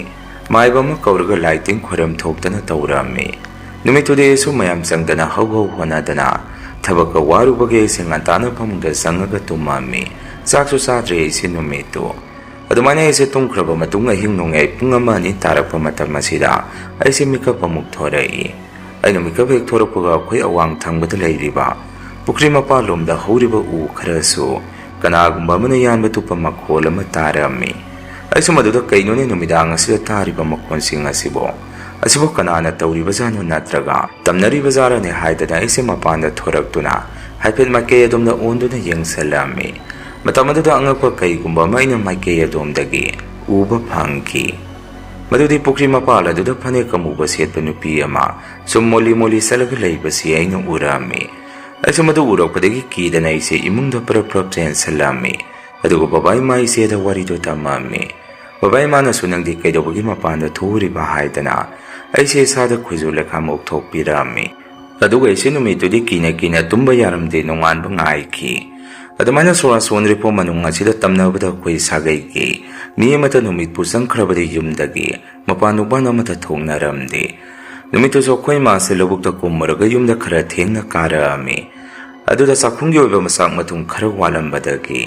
ꯃꯥꯏꯕ ꯑꯃ ꯀꯧꯔꯒ ꯂꯥꯏ ꯇꯤꯟ ꯈꯣꯏꯔꯝ ꯊꯣꯛꯇꯅ ꯇꯧꯔꯝꯃꯤ꯫ ꯅꯨꯃꯤꯠꯇꯨꯗꯤ ꯑꯩꯁꯨ ꯃꯌꯥꯝ ꯆꯪꯗꯅ ꯍꯧ ꯍꯧ ꯍꯣꯠꯅꯗꯅ ꯊꯕꯛꯀ ꯋꯥꯔꯨꯕꯒꯤ ꯑꯩꯁꯦ ꯉꯟꯇꯥꯅ ꯐꯃꯨꯡꯗ ꯆꯪꯉꯒ ꯇꯨꯝꯃꯝꯃꯤ꯫ ꯆꯥꯛꯁꯨ ꯆꯥꯗ꯭ꯔꯦ ꯑꯩꯁꯦ ꯅꯨꯃꯤꯠꯇꯨ꯫ ꯑꯗꯨꯃꯥꯏꯅ ꯑꯩꯁꯦ ꯇꯨꯝꯈ꯭ꯔꯕ ꯃꯇꯨꯡ ꯑꯍꯤꯡ ꯅꯣꯡꯌꯥꯏ ꯄꯨꯡ ꯑꯃ ꯑꯅꯤ ꯇꯥꯔꯛꯄ ꯃꯇꯝ ꯑꯁꯤꯗ ꯑꯩꯁꯦ ꯃꯤꯀꯞ ꯑꯃꯨꯛ ꯊꯣꯔꯛꯏ꯫ ꯑꯩꯅ ꯃꯤꯀꯞ ꯍꯦꯛ ꯊꯣꯔꯛꯄꯒ ꯑꯩꯈꯣꯏ ꯑꯋꯥꯡ ꯊꯪꯕꯗ ꯂꯩꯔꯤꯕ ꯄꯨꯈ꯭ꯔꯤ ꯃꯄꯥꯟꯂꯣꯝꯗ ꯍꯧꯔꯤꯕ ꯎ ꯈꯔꯁꯨ ꯀꯅꯥꯒꯨꯝꯕ ꯑꯃꯅ ꯌꯥꯟꯕ ꯇꯨꯞꯄ ꯃꯈꯣꯜ ꯑꯃ ꯇꯥꯔꯝꯃꯤ꯫ ꯑꯩꯁꯨ ꯃꯗꯨꯗ "ꯀꯩꯅꯣꯅꯦ ꯅꯨꯃꯤꯗꯥꯡ ꯑꯁꯤꯗ ꯇꯥꯔꯤꯕ ꯃꯈꯣꯟꯁꯤꯡ ꯑꯁꯤꯕꯣ? ꯑꯁꯤꯕꯨ ꯀꯅꯥꯅ ꯇꯧꯔꯤꯕꯖꯥꯠꯅꯣ? ꯅꯠꯇ꯭ꯔꯒ ꯇꯝꯅꯔꯤꯕꯖꯥꯠꯔꯅꯦ?" ꯍꯥꯏꯗꯅ ꯑꯩꯁꯦ ꯃꯄꯥꯟꯗ ꯊꯣꯔꯛꯇꯨꯅ ꯍꯥꯏꯐꯦꯠ ꯃꯥꯏꯀꯩ ꯑꯗꯣꯝꯗ ꯑꯣꯟꯗꯨꯅ ꯌꯦꯡꯁꯜꯂꯝꯃꯤ꯫ ꯃꯇꯝ ꯑꯗꯨꯗ ꯑꯉꯛꯄ ꯀꯩꯒꯨꯝꯕ ꯑꯃ ꯑꯩꯅ ꯃꯥꯏꯀꯩ ꯑꯗꯣꯝꯗꯒꯤ ꯎꯕ ꯐꯪꯈꯤ꯫ ꯃꯗꯨꯗꯤ ꯄꯨꯈ꯭ꯔꯤ ꯃꯄꯥꯜ ꯑꯗꯨꯗ ꯐꯅꯦꯛ ꯑꯃꯨꯕ ꯁꯦꯠꯄ ꯅꯨꯄꯤ ꯑꯃ ꯁꯨꯝ ꯃꯣꯂꯤ ꯃꯣꯂꯤ ꯆꯠꯂꯒ ꯂꯩꯕꯁꯤ ꯑꯩꯅ ꯎꯔꯝꯃꯤ꯫ ꯑꯩꯁꯨ ꯃꯗꯨ ꯎꯔꯛꯄꯗꯒꯤ ꯀꯤꯗꯅ ꯑꯩꯁꯦ ꯏꯃꯨꯡꯗ ꯄ꯭ꯔꯞ ꯄ꯭ꯔꯞ ꯆꯦꯟꯁꯤꯜꯂꯝꯃꯤ꯫ ꯑꯗꯨꯒ ꯕꯕꯥ ꯏꯃꯥ ꯏꯆꯦꯗ ꯋꯥꯔꯤꯗꯨ ꯇꯝꯃꯝꯃꯤ꯫ ꯕꯕꯥ ꯏꯃꯥꯅꯁꯨ "ꯅꯪꯗꯤ ꯀꯩꯗꯧꯕꯒꯤ ꯃꯄꯥꯟꯗ ꯊꯣꯛꯎꯔꯤꯕ?" ꯍꯥꯏꯗꯅ ꯑꯩꯁꯦ ꯏꯁꯥꯗ ꯈꯨꯖꯨ ꯂꯩꯈꯥꯝ ꯑꯣꯛꯊꯣꯛꯄꯤꯔꯝꯃꯤ꯫ ꯑꯗꯨꯒ ꯑꯩꯁꯦ ꯅꯨꯃꯤꯠꯇꯨꯗꯤ ꯀꯤꯅ ꯀꯤꯅ ꯇꯨꯝꯕ ꯌꯥꯔꯝꯗꯦ, ꯅꯣꯡꯉꯥꯟꯕ ꯉꯥꯏꯈꯤ꯫ ꯑꯗꯨꯃꯥꯏꯅ ꯁꯣꯔꯥ ꯁꯣꯟꯗ꯭ꯔꯤꯐꯥꯎ ꯃꯅꯨꯡ ꯑꯁꯤꯗ ꯇꯝꯅꯕꯗ ꯑꯩꯈꯣꯏ ꯁꯥꯒꯩꯒꯤ ꯃꯤ ꯑꯃꯠꯇ ꯅꯨꯃꯤꯠꯄꯨ ꯆꯪꯈ꯭ꯔꯕꯗꯤ ꯌꯨꯝꯗꯒꯤ ꯃꯄꯥꯟ ꯅꯨꯄꯥꯟ ꯑꯃꯠꯇ ꯊꯣꯛꯅꯔꯝꯗꯦ꯫ ꯅꯨꯃꯤꯠꯇꯨꯁꯨ ꯑꯩꯈꯣꯏ ꯏꯃꯥꯁꯦ ꯂꯧꯕꯨꯛꯇ ꯀꯨꯝꯃꯨꯔꯒ ꯌꯨꯝꯗ ꯈꯔ ꯊꯦꯡꯅ ꯀꯥꯔꯛꯑꯝꯃꯤ꯫ ꯑꯗꯨꯗ ꯆꯥꯛꯈꯨꯝꯒꯤ ꯑꯣꯏꯕ ꯃꯆꯥꯛ ꯃꯊꯨꯝ ꯈꯔ ꯋꯥꯠꯂꯝꯕꯗꯒꯤ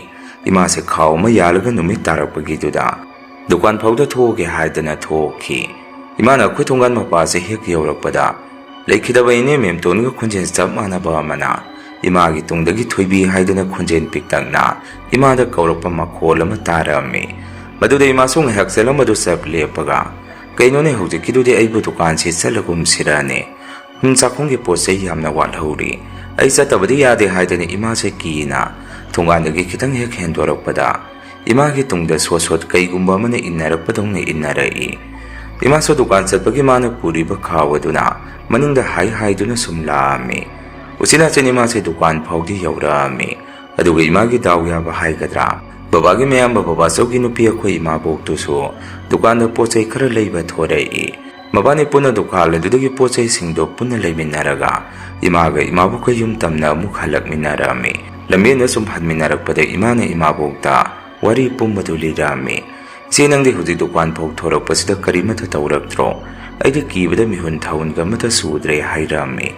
ꯏꯃꯥꯁꯦ ꯈꯥꯎ ꯑꯃ ꯌꯥꯜꯂꯒ ꯅꯨꯃꯤꯠ ꯇꯥꯔꯛꯄꯒꯤꯗꯨꯗ ꯗꯨꯀꯥꯟ ꯐꯥꯎꯗ ꯊꯣꯛꯎꯒꯦ ꯍꯥꯏꯗꯅ ꯊꯣꯛꯈꯤ꯫ ꯏꯃꯥꯅ ꯑꯩꯈꯣꯏ ꯊꯣꯡꯒꯥꯟ ꯃꯄꯥꯁꯦ ꯍꯦꯛ ꯌꯧꯔꯛꯄꯗ ꯂꯩꯈꯤꯗꯕ ꯏꯅꯦ ꯃꯦꯝꯇꯣꯟꯒ ꯈꯣꯟꯖꯦꯜ ꯆꯞ ꯃꯥꯟꯅꯕ ꯑꯃꯅ ꯏꯃꯥꯒꯤ ꯇꯨꯡꯗꯒꯤ "ꯊꯣꯏꯕꯤ" ꯍꯥꯏꯗꯨꯅ ꯈꯣꯟꯖꯦꯜ ꯄꯤꯛꯇꯛꯅ ꯏꯃꯥꯗ ꯀꯧꯔꯛꯄ ꯃꯈꯣꯜ ꯑꯃ ꯇꯥꯔꯛꯑꯝꯃꯤ꯫ ꯃꯗꯨꯗ ꯏꯃꯥꯁꯨ ꯉꯥꯏꯍꯥꯛ ꯆꯠꯂꯝꯕꯗꯨ ꯆꯞ ꯂꯦꯞꯄꯒ, "ꯀꯩꯅꯣꯅꯦ, ꯍꯧꯖꯤꯛꯀꯤꯗꯨꯗꯤ ꯑꯩꯕꯨ ꯗꯨꯀꯥꯟꯁꯤ ꯆꯠꯂꯒꯨꯝꯁꯤꯔꯅꯦ?" "ꯎꯝ, ꯆꯥꯛꯈꯨꯝꯒꯤ ꯄꯣꯠ ꯆꯩ ꯌꯥꯝꯅ ꯋꯥꯠꯍꯧꯔꯤ꯫ ꯑꯩ ꯆꯠꯇꯕꯗꯤ ꯌꯥꯗꯦ" ꯍꯥꯏꯗꯅ ꯏꯃꯥꯁꯦ ꯀꯤꯅ ꯊꯣꯡꯒꯥꯟꯗꯒꯤ ꯈꯤꯇꯪ ꯍꯦꯛ ꯍꯦꯟꯗꯣꯔꯛꯄꯗ, ꯏꯃꯥꯒꯤ ꯇꯨꯡꯗ ꯁꯣꯠ ꯁꯣꯠ ꯀꯩꯒꯨꯝꯕ ꯑꯃꯅ ꯏꯟꯅꯔꯛꯄꯗꯧꯅ ꯏꯟꯅꯔꯛꯏ꯫ ꯏꯃꯥꯁꯨ ꯗꯨꯀꯥꯟ ꯆꯠꯄꯒꯤ ꯃꯥꯅ ꯄꯨꯔꯤꯕ ꯈꯥꯎ ꯑꯗꯨꯅ ꯃꯅꯤꯡꯗ ꯍꯥꯏ ꯍꯥꯏꯗꯨꯅ ꯁꯨꯝ ꯂꯥꯛꯑꯝꯃꯤ꯫ ꯎꯆꯤꯟ ꯅꯥꯆꯤꯟ ꯏꯃꯥꯁꯦ ꯗꯨꯀꯥꯟ ꯐꯥꯎꯗꯤ ꯌꯧꯔꯛꯑꯝꯃꯤ꯫ ꯑꯗꯨꯒ ꯏꯃꯥꯒꯤ ꯗꯥꯎ ꯌꯥꯕ ꯍꯥꯏꯒꯗ꯭ꯔꯥ, ꯕꯕꯥꯒꯤ ꯃꯌꯥꯝꯕ ꯕꯕꯥꯆꯧꯒꯤ ꯅꯨꯄꯤ ꯑꯩꯈꯣꯏ ꯏꯃꯥꯕꯣꯛꯇꯨꯁꯨ ꯗꯨꯀꯥꯟꯗ ꯄꯣꯠ ꯆꯩ ꯈꯔ ꯂꯩꯕ ꯊꯣꯔꯛꯏ꯫ ꯃꯕꯥꯅꯤ ꯄꯨꯟꯅ ꯗꯨꯀꯥꯟ ꯑꯗꯨꯗꯒꯤ ꯄꯣꯠ ꯆꯩꯁꯤꯡꯗꯣ ꯄꯨꯟꯅ ꯂꯩꯃꯤꯟꯅꯔꯒ ꯏꯃꯥꯒ ꯏꯃꯥꯕꯣꯛꯀ ꯌꯨꯝ ꯇꯝꯅ ꯑꯃꯨꯛ ꯍꯜꯂꯛꯃꯤꯟꯅꯔꯝꯃꯤ꯫ ꯂꯝꯕꯦꯟꯗ ꯁꯨꯝ ꯍꯟꯃꯤꯟꯅꯔꯛꯄꯗ ꯏꯃꯥꯅ ꯏꯃꯥꯕꯣꯛꯇ ꯋꯥꯔꯤ ꯄꯨꯝꯕꯗꯨ ꯂꯤꯔꯝꯃꯤ꯫ "ꯏꯆꯦ, ꯅꯪꯗꯤ ꯍꯧꯖꯤꯛ ꯗꯨꯀꯥꯟ ꯐꯥꯎ ꯊꯣꯔꯛꯄꯁꯤꯗ ꯀꯔꯤꯃꯠꯇ ꯇꯧꯔꯛꯇ꯭ꯔꯣ? ꯑꯩꯗꯤ ꯀꯤꯕꯗ ꯃꯤꯍꯨꯟ ꯊꯥꯍꯨꯟꯒ ꯑꯃꯠꯇ ꯁꯨꯗ꯭ꯔꯦ" ꯍꯥꯏꯔꯝꯃꯤ꯫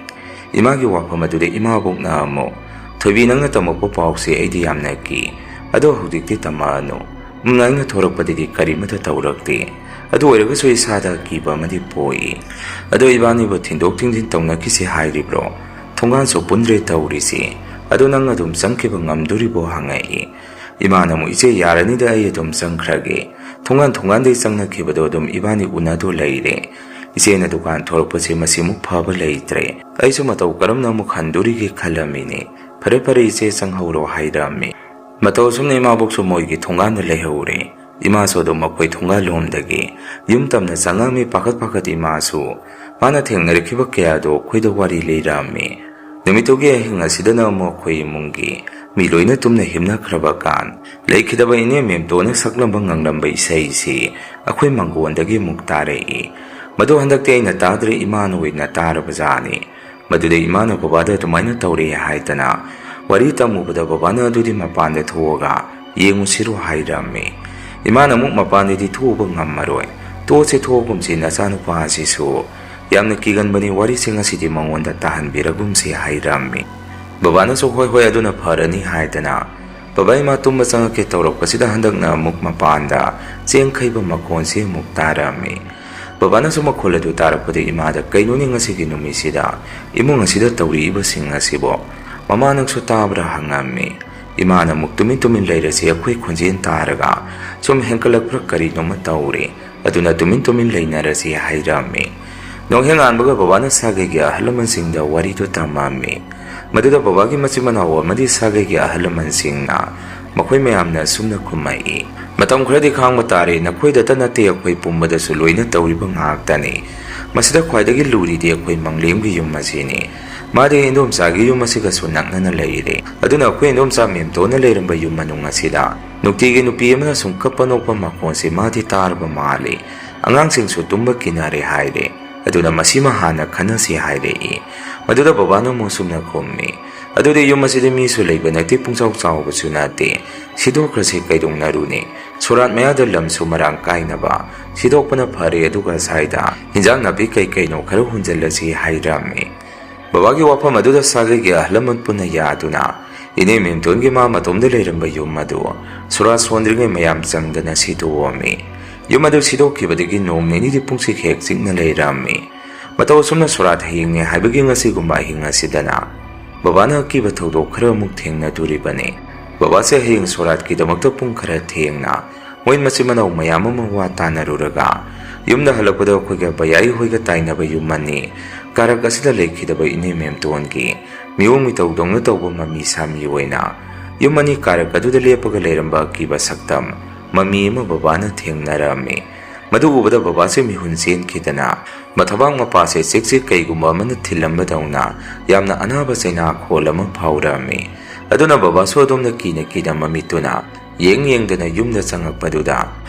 ꯏꯃꯥꯒꯤ ꯋꯥꯐꯝ ꯑꯗꯨꯗ ꯏꯃꯥꯕꯣꯛꯅ ꯑꯃꯨꯛ, "ꯊꯣꯏꯕꯤ, ꯅꯪꯅ ꯇꯝꯃꯛꯄ ꯄꯥꯎꯁꯦ ꯑꯩꯗꯤ ꯌꯥꯝꯅ ꯀꯤ꯫ ꯑꯗꯣ ꯍꯧꯖꯤꯛꯇꯤ ꯇꯝꯃꯛꯑꯅꯨ꯫ ꯎꯝ, ꯑꯩꯅ ꯊꯣꯔꯛꯄꯗꯗꯤ ꯀꯔꯤꯃꯠꯇ ꯇꯧꯔꯛꯇꯦ꯫ ꯑꯗꯨ ꯑꯣꯏꯔꯒꯁꯨ ꯏꯁꯥꯗ ꯑꯀꯤꯕ ꯑꯃꯗꯤ ꯄꯣꯛꯏ꯫ ꯑꯗꯣ ꯏꯕꯥꯅꯤꯕꯨ ꯊꯤꯟꯗꯣꯛ ꯊꯤꯟꯖꯤꯟ ꯇꯧꯅꯈꯤꯁꯦ ꯍꯥꯏꯔꯤꯕ꯭ꯔꯣ? ꯊꯣꯡꯒꯥꯟꯁꯨ ꯄꯨꯟꯗ꯭ꯔꯦ ꯇꯧꯔꯤꯁꯦ꯫ ꯑꯗꯣ ꯅꯪ ꯑꯗꯨꯝ ꯆꯪꯈꯤꯕ ꯉꯝꯗꯣꯔꯤꯕꯣ?" ꯍꯪꯉꯛꯏ꯫ ꯏꯃꯥꯅ ꯑꯃꯨꯛ, "ꯏꯆꯦ, ꯌꯥꯔꯅꯤꯗ, ꯑꯩ ꯑꯗꯨꯝ ꯆꯪꯈ꯭ꯔꯒꯦ꯫ ꯊꯣꯡꯒꯥꯟ ꯊꯣꯡꯒꯥꯟꯗꯩ ꯆꯪꯅꯈꯤꯕꯗꯣ ꯑꯗꯨꯝ ꯏꯕꯥꯅꯤ ꯎꯅꯗꯣ ꯂꯩꯔꯦ꯫ ꯏꯆꯦꯅ ꯗꯨꯀꯥꯟ ꯊꯣꯔꯛꯄꯁꯦ ꯃꯁꯤꯃꯨꯛ ꯐꯕ ꯂꯩꯇ꯭ꯔꯦ꯫ ꯑꯩꯁꯨ ꯃꯇꯧ ꯀꯔꯝꯅ ꯑꯃꯨꯛ ꯍꯟꯗꯣꯔꯤꯒꯦ ꯈꯜꯂꯝꯃꯤꯅꯦ꯫ ꯐꯔꯦ ꯐꯔꯦ ꯏꯆꯦ, ꯆꯪꯍꯧꯔꯣ" ꯍꯥꯏꯔꯝꯃꯤ꯫ ꯃꯇꯧ ꯑꯁꯨꯝꯅ ꯏꯃꯥꯕꯣꯛꯁꯨ ꯃꯣꯏꯒꯤ ꯊꯣꯡꯒꯥꯟꯗ ꯂꯩꯍꯧꯔꯦ꯫ ꯏꯃꯥꯁꯨ ꯑꯗꯨꯝ ꯃꯈꯣꯏ ꯊꯣꯡꯒꯥꯜ ꯂꯣꯝꯗꯒꯤ ꯌꯨꯝ ꯇꯝꯅ ꯆꯪꯉꯝꯃꯤ꯫ ꯄꯥꯈꯠ ꯄꯥꯈꯠ ꯏꯃꯥꯁꯨ ꯃꯥꯅ ꯊꯦꯡꯅꯔꯛꯈꯤꯕ ꯀꯌꯥꯗꯣ ꯑꯩꯈꯣꯏꯗ ꯋꯥꯔꯤ ꯂꯤꯔꯝꯃꯤ꯫ ꯅꯨꯃꯤꯠꯇꯨꯒꯤ ꯑꯍꯤꯡ ꯑꯁꯤꯗꯅ ꯑꯃꯨꯛ ꯑꯩꯈꯣꯏ ꯏꯃꯨꯡꯒꯤ ꯃꯤ ꯂꯣꯏꯅ ꯇꯨꯝꯅ ꯍꯤꯞꯅꯈ꯭ꯔꯕ ꯀꯥꯟ, ꯂꯩꯈꯤꯗꯕ ꯏꯅꯦ ꯃꯦꯝꯇꯣꯅ ꯁꯛꯂꯝꯕ ꯉꯪꯂꯝꯕ ꯏꯁꯩꯁꯤ ꯑꯩꯈꯣꯏ ꯃꯪꯒꯣꯟꯗꯒꯤ ꯑꯃꯨꯛ ꯇꯥꯔꯛꯏ꯫ ꯃꯗꯨ ꯍꯟꯗꯛꯇꯤ ꯑꯩꯅ ꯇꯥꯗ꯭ꯔꯦ, ꯏꯃꯥꯅ ꯑꯣꯏꯅ ꯇꯥꯔꯕꯖꯥꯠꯅꯤ꯫ ꯃꯗꯨꯗ ꯏꯃꯥꯅ ꯕꯕꯥꯗ ꯑꯗꯨꯃꯥꯏꯅ ꯇꯧꯔꯦ ꯍꯥꯏꯗꯅ ꯋꯥꯔꯤ ꯇꯝꯃꯨꯕꯗ, ꯕꯕꯥꯅ ꯑꯗꯨꯗꯤ ꯃꯄꯥꯟꯗ ꯊꯣꯛꯑꯒ ꯌꯦꯡꯉꯨꯁꯤꯔꯣ ꯍꯥꯏꯔꯝꯃꯤ꯫ ꯏꯃꯥꯅ ꯑꯃꯨꯛ, "ꯃꯄꯥꯟꯗꯗꯤ ꯊꯣꯛꯎꯕ ꯉꯝꯃꯔꯣꯏ, ꯇꯣꯛꯑꯁꯤ, ꯊꯣꯛꯑꯒꯨꯝꯁꯤ, ꯅꯆꯥꯅꯨꯄꯥ ꯑꯁꯤꯁꯨ ꯌꯥꯝꯅ ꯀꯤꯒꯟꯕꯅꯤ, ꯋꯥꯔꯤꯁꯤꯡ ꯑꯁꯤꯗꯤ ꯃꯉꯣꯟꯗ ꯇꯥꯍꯟꯕꯤꯔꯒꯨꯝꯁꯤ" ꯍꯥꯏꯔꯝꯃꯤ꯫ ꯕꯕꯥꯅꯁꯨ, "ꯍꯣꯏ ꯍꯣꯏ, ꯑꯗꯨꯅ ꯐꯔꯅꯤ" ꯍꯥꯏꯗꯅ ꯕꯕꯥ ꯏꯃꯥ ꯇꯨꯝꯕ ꯆꯪꯉꯛꯀꯦ ꯇꯧꯔꯛꯄꯁꯤꯗ ꯍꯟꯗꯛꯅ ꯑꯃꯨꯛ ꯃꯄꯥꯟꯗ ꯆꯦꯡ ꯈꯩꯕ ꯃꯈꯣꯟꯁꯤ ꯑꯃꯨꯛ ꯇꯥꯔꯝꯃꯤ꯫ ꯕꯕꯥꯅꯁꯨ ꯃꯈꯣꯜ ꯑꯗꯨ ꯇꯥꯔꯛꯄꯗ ꯏꯃꯥꯗ, "ꯀꯩꯅꯣꯅꯦ ꯉꯁꯤꯒꯤ ꯅꯨꯃꯤꯠꯁꯤꯗ ꯏꯃꯨꯡ ꯑꯁꯤꯗ ꯇꯧꯔꯤꯕꯁꯤꯡ ꯑꯁꯤꯕꯣ? ꯃꯃꯥ ꯅꯪꯁꯨ ꯇꯥꯕ꯭ꯔꯥ?" ꯍꯪꯉꯝꯃꯤ꯫ ꯏꯃꯥꯅ ꯑꯃꯨꯛ, "ꯇꯨꯃꯤꯟ ꯇꯨꯃꯤꯟ ꯂꯩꯔꯁꯤ, ꯑꯩꯈꯣꯏ ꯈꯣꯟꯖꯦꯜ ꯇꯥꯔꯒ ꯁꯨꯝ ꯍꯦꯟꯀꯠꯂꯛꯄ꯭ꯔꯥ ꯀꯔꯤꯅꯣꯃ ꯇꯧꯔꯦ, ꯑꯗꯨꯅ ꯇꯨꯃꯤꯟ ꯇꯨꯃꯤꯟ ꯂꯩꯅꯔꯁꯤ" ꯍꯥꯏꯔꯝꯃꯤ꯫ ꯅꯣꯡꯍꯦꯛ ꯉꯥꯟꯕꯒ ꯕꯕꯥꯅ ꯁꯥꯒꯩꯒꯤ ꯑꯍꯜ ꯂꯃꯟꯁꯤꯡꯗ ꯋꯥꯔꯤꯗꯨ ꯇꯝꯃꯝꯃꯤ꯫ ꯃꯗꯨꯗ ꯕꯕꯥꯒꯤ ꯃꯆꯤꯟ ꯃꯅꯥꯎ ꯑꯃꯗꯤ ꯁꯥꯒꯩꯒꯤ ꯑꯍꯜ ꯂꯃꯟꯁꯤꯡꯅ ꯃꯈꯣꯏ ꯃꯌꯥꯝꯅ ꯑꯁꯨꯝꯅ ꯈꯨꯝꯃꯛꯏ, "ꯃꯇꯝ ꯈꯔꯗꯤ ꯈꯥꯡꯕ ꯇꯥꯔꯦ, ꯅꯈꯣꯏꯗꯇ ꯅꯠꯇꯦ, ꯑꯩꯈꯣꯏ ꯄꯨꯝꯕꯗꯁꯨ ꯂꯣꯏꯅ ꯇꯧꯔꯤꯕ ꯉꯥꯛꯇꯅꯤ꯫ ꯃꯁꯤꯗ ꯈ꯭ꯋꯥꯏꯗꯒꯤ ꯂꯨꯔꯤꯗꯤ ꯑꯩꯈꯣꯏ ꯃꯪꯂꯦꯝꯒꯤ ꯌꯨꯝ ꯑꯁꯤꯅꯤ꯫ ꯃꯥꯗꯤ ꯏꯟꯗꯣꯝꯆꯥꯒꯤ ꯌꯨꯝ ꯑꯁꯤꯒꯁꯨ ꯅꯛꯅꯅ ꯂꯩꯔꯦ꯫ ꯑꯗꯨꯅ ꯑꯩꯈꯣꯏ ꯏꯟꯗꯣꯝꯆꯥ ꯃꯦꯝꯇꯣꯟꯅ ꯂꯩꯔꯝꯕ ꯌꯨꯝ ꯃꯅꯨꯡ ꯑꯁꯤꯗ ꯅꯨꯡꯇꯤꯒꯤ ꯅꯨꯄꯤ ꯑꯃꯅ ꯁꯨꯝ ꯀꯞꯄ ꯅꯣꯛꯄ ꯃꯈꯣꯟꯁꯤ ꯃꯥꯗꯤ ꯇꯥꯔꯕ ꯃꯥꯜꯂꯤ꯫ ꯑꯉꯥꯡꯁꯤꯡꯁꯨ ꯇꯨꯝꯕ ꯀꯤꯅꯔꯦ ꯍꯥꯏꯔꯦ꯫ ꯑꯗꯨꯅ ꯃꯁꯤꯃ ꯍꯥꯟꯅ ꯈꯟꯅꯁꯤ" ꯍꯥꯏꯔꯛꯏ꯫ ꯃꯗꯨꯗ ꯕꯕꯥꯅ ꯑꯃꯨꯛ ꯁꯨꯝꯅ ꯈꯨꯝꯃꯤ, "ꯑꯗꯨꯗꯤ ꯌꯨꯝ ꯑꯁꯤꯗ ꯃꯤꯁꯨ ꯂꯩꯕ ꯅꯠꯇꯦ, ꯄꯨꯡꯆꯥꯎ ꯆꯥꯎꯕꯁꯨ ꯅꯠꯇꯦ꯫ ꯁꯤꯗꯣꯛꯈ꯭ꯔꯁꯤ ꯀꯩꯗꯧꯅꯔꯨꯅꯤ? ꯁꯣꯔꯥꯠ ꯃꯌꯥꯗ ꯂꯝꯁꯨ ꯃꯔꯥꯡ ꯀꯥꯏꯅꯕ꯫ ꯁꯤꯗꯣꯛꯄꯅ ꯐꯔꯦ, ꯑꯗꯨꯒ ꯁ꯭ꯋꯥꯏꯗ ꯍꯤꯟꯖꯥꯡ ꯅꯥꯄꯤ ꯀꯩ ꯀꯩꯅꯣ ꯈꯔ ꯍꯨꯟꯖꯤꯜꯂꯁꯤ" ꯍꯥꯏꯔꯝꯃꯤ꯫ ꯕꯕꯥꯒꯤ ꯋꯥꯐꯝ ꯑꯗꯨꯗ ꯁꯥꯒꯩꯒꯤ ꯑꯍꯜ ꯂꯃꯟ ꯄꯨꯟꯅ ꯌꯥꯗꯨꯅ ꯏꯅꯦ ꯃꯦꯝꯇꯣꯟꯒꯤ ꯃꯥ ꯃꯇꯣꯝꯗ ꯂꯩꯔꯝꯕ ꯌꯨꯝ ꯑꯗꯨ ꯁꯣꯔꯥꯠ ꯁꯣꯟꯗ꯭ꯔꯤꯉꯩ ꯃꯌꯥꯝ ꯆꯪꯗꯅ ꯁꯤꯗꯣꯛꯑꯝꯃꯤ꯫ ꯌꯨꯝ ꯑꯗꯨ ꯁꯤꯗꯣꯛꯈꯤꯕꯗꯒꯤ ꯅꯣꯡ ꯅꯤꯅꯤꯗꯤ ꯄꯨꯡꯆꯤꯛ ꯍꯦꯛ ꯆꯤꯛꯅ ꯂꯩꯔꯝꯃꯤ꯫ ꯃꯇꯧ ꯑꯁꯨꯝꯅ ꯁꯣꯔꯥꯠ ꯍꯌꯦꯡꯅꯦ ꯍꯥꯏꯕꯒꯤ ꯉꯁꯤꯒꯨꯝꯕ ꯑꯍꯤꯡ ꯑꯁꯤꯗꯅ ꯕꯕꯥꯅ ꯑꯀꯤꯕ ꯊꯧꯗꯣꯛ ꯈꯔ ꯑꯃꯨꯛ ꯊꯦꯡꯅꯗꯣꯔꯤꯕꯅꯤ꯫ ꯕꯕꯥꯁꯦ ꯍꯌꯦꯡ ꯁꯣꯔꯥꯠꯀꯤꯗꯃꯛꯇ ꯄꯨꯡ ꯈꯔ ꯊꯦꯡꯅ ꯃꯣꯏ ꯃꯆꯤꯟ ꯃꯅꯥꯎ ꯃꯌꯥꯝ ꯑꯃ ꯋꯥ ꯇꯥꯅꯔꯨꯔꯒ ꯌꯨꯝꯗ ꯍꯜꯂꯛꯄꯗ ꯑꯩꯈꯣꯏꯒ ꯕꯌꯥꯏ ꯍꯣꯏꯒ ꯇꯥꯏꯅꯕ ꯌꯨꯝ ꯑꯅꯤ, ꯀꯥꯔꯛ ꯑꯁꯤꯗ ꯂꯩꯈꯤꯗꯕ ꯏꯅꯦ ꯃꯦꯝꯇꯣꯟꯒꯤ ꯃꯤꯑꯣꯡ ꯃꯤꯇꯧꯗꯧꯅ ꯇꯧꯕ ꯃꯃꯤ ꯁꯥꯃꯤ ꯑꯣꯏꯅ ꯌꯨꯝ ꯑꯅꯤ ꯀꯥꯔꯛ ꯑꯗꯨꯗ ꯂꯦꯞꯄꯒ ꯂꯩꯔꯝꯕ ꯑꯀꯤꯕ ꯁꯛꯇꯝ ꯃꯃꯤ ꯑꯃ ꯕꯕꯥꯅ ꯊꯦꯡꯅꯔꯝꯃꯤ꯫ ꯃꯗꯨ ꯎꯕꯗ ꯕꯕꯥꯁꯦ ꯃꯤꯍꯨꯟ ꯆꯦꯟꯈꯤꯗꯅ ꯃꯊꯕꯥꯛ ꯃꯄꯥꯁꯦ ꯆꯦꯛ ꯆꯦꯛ ꯀꯩꯒꯨꯝꯕ ꯑꯃꯅ ꯊꯤꯜꯂꯝꯕꯗꯧꯅ ꯌꯥꯝꯅ ꯑꯅꯥꯕ ꯆꯩꯅꯥ ꯈꯣꯜ ꯑꯃ ꯐꯥꯎꯔꯛꯑꯝꯃꯤ꯫ ꯑꯗꯨꯅ ꯕꯕꯥꯁꯨ ꯑꯗꯣꯝꯗ ꯀꯤꯅ ꯀꯤꯅ ꯃꯃꯤꯠꯇꯨꯅ ꯌꯦꯡ ꯌꯦꯡꯗꯅ ꯌꯨꯝꯗ ꯆꯪꯉꯛꯄꯗꯨꯗ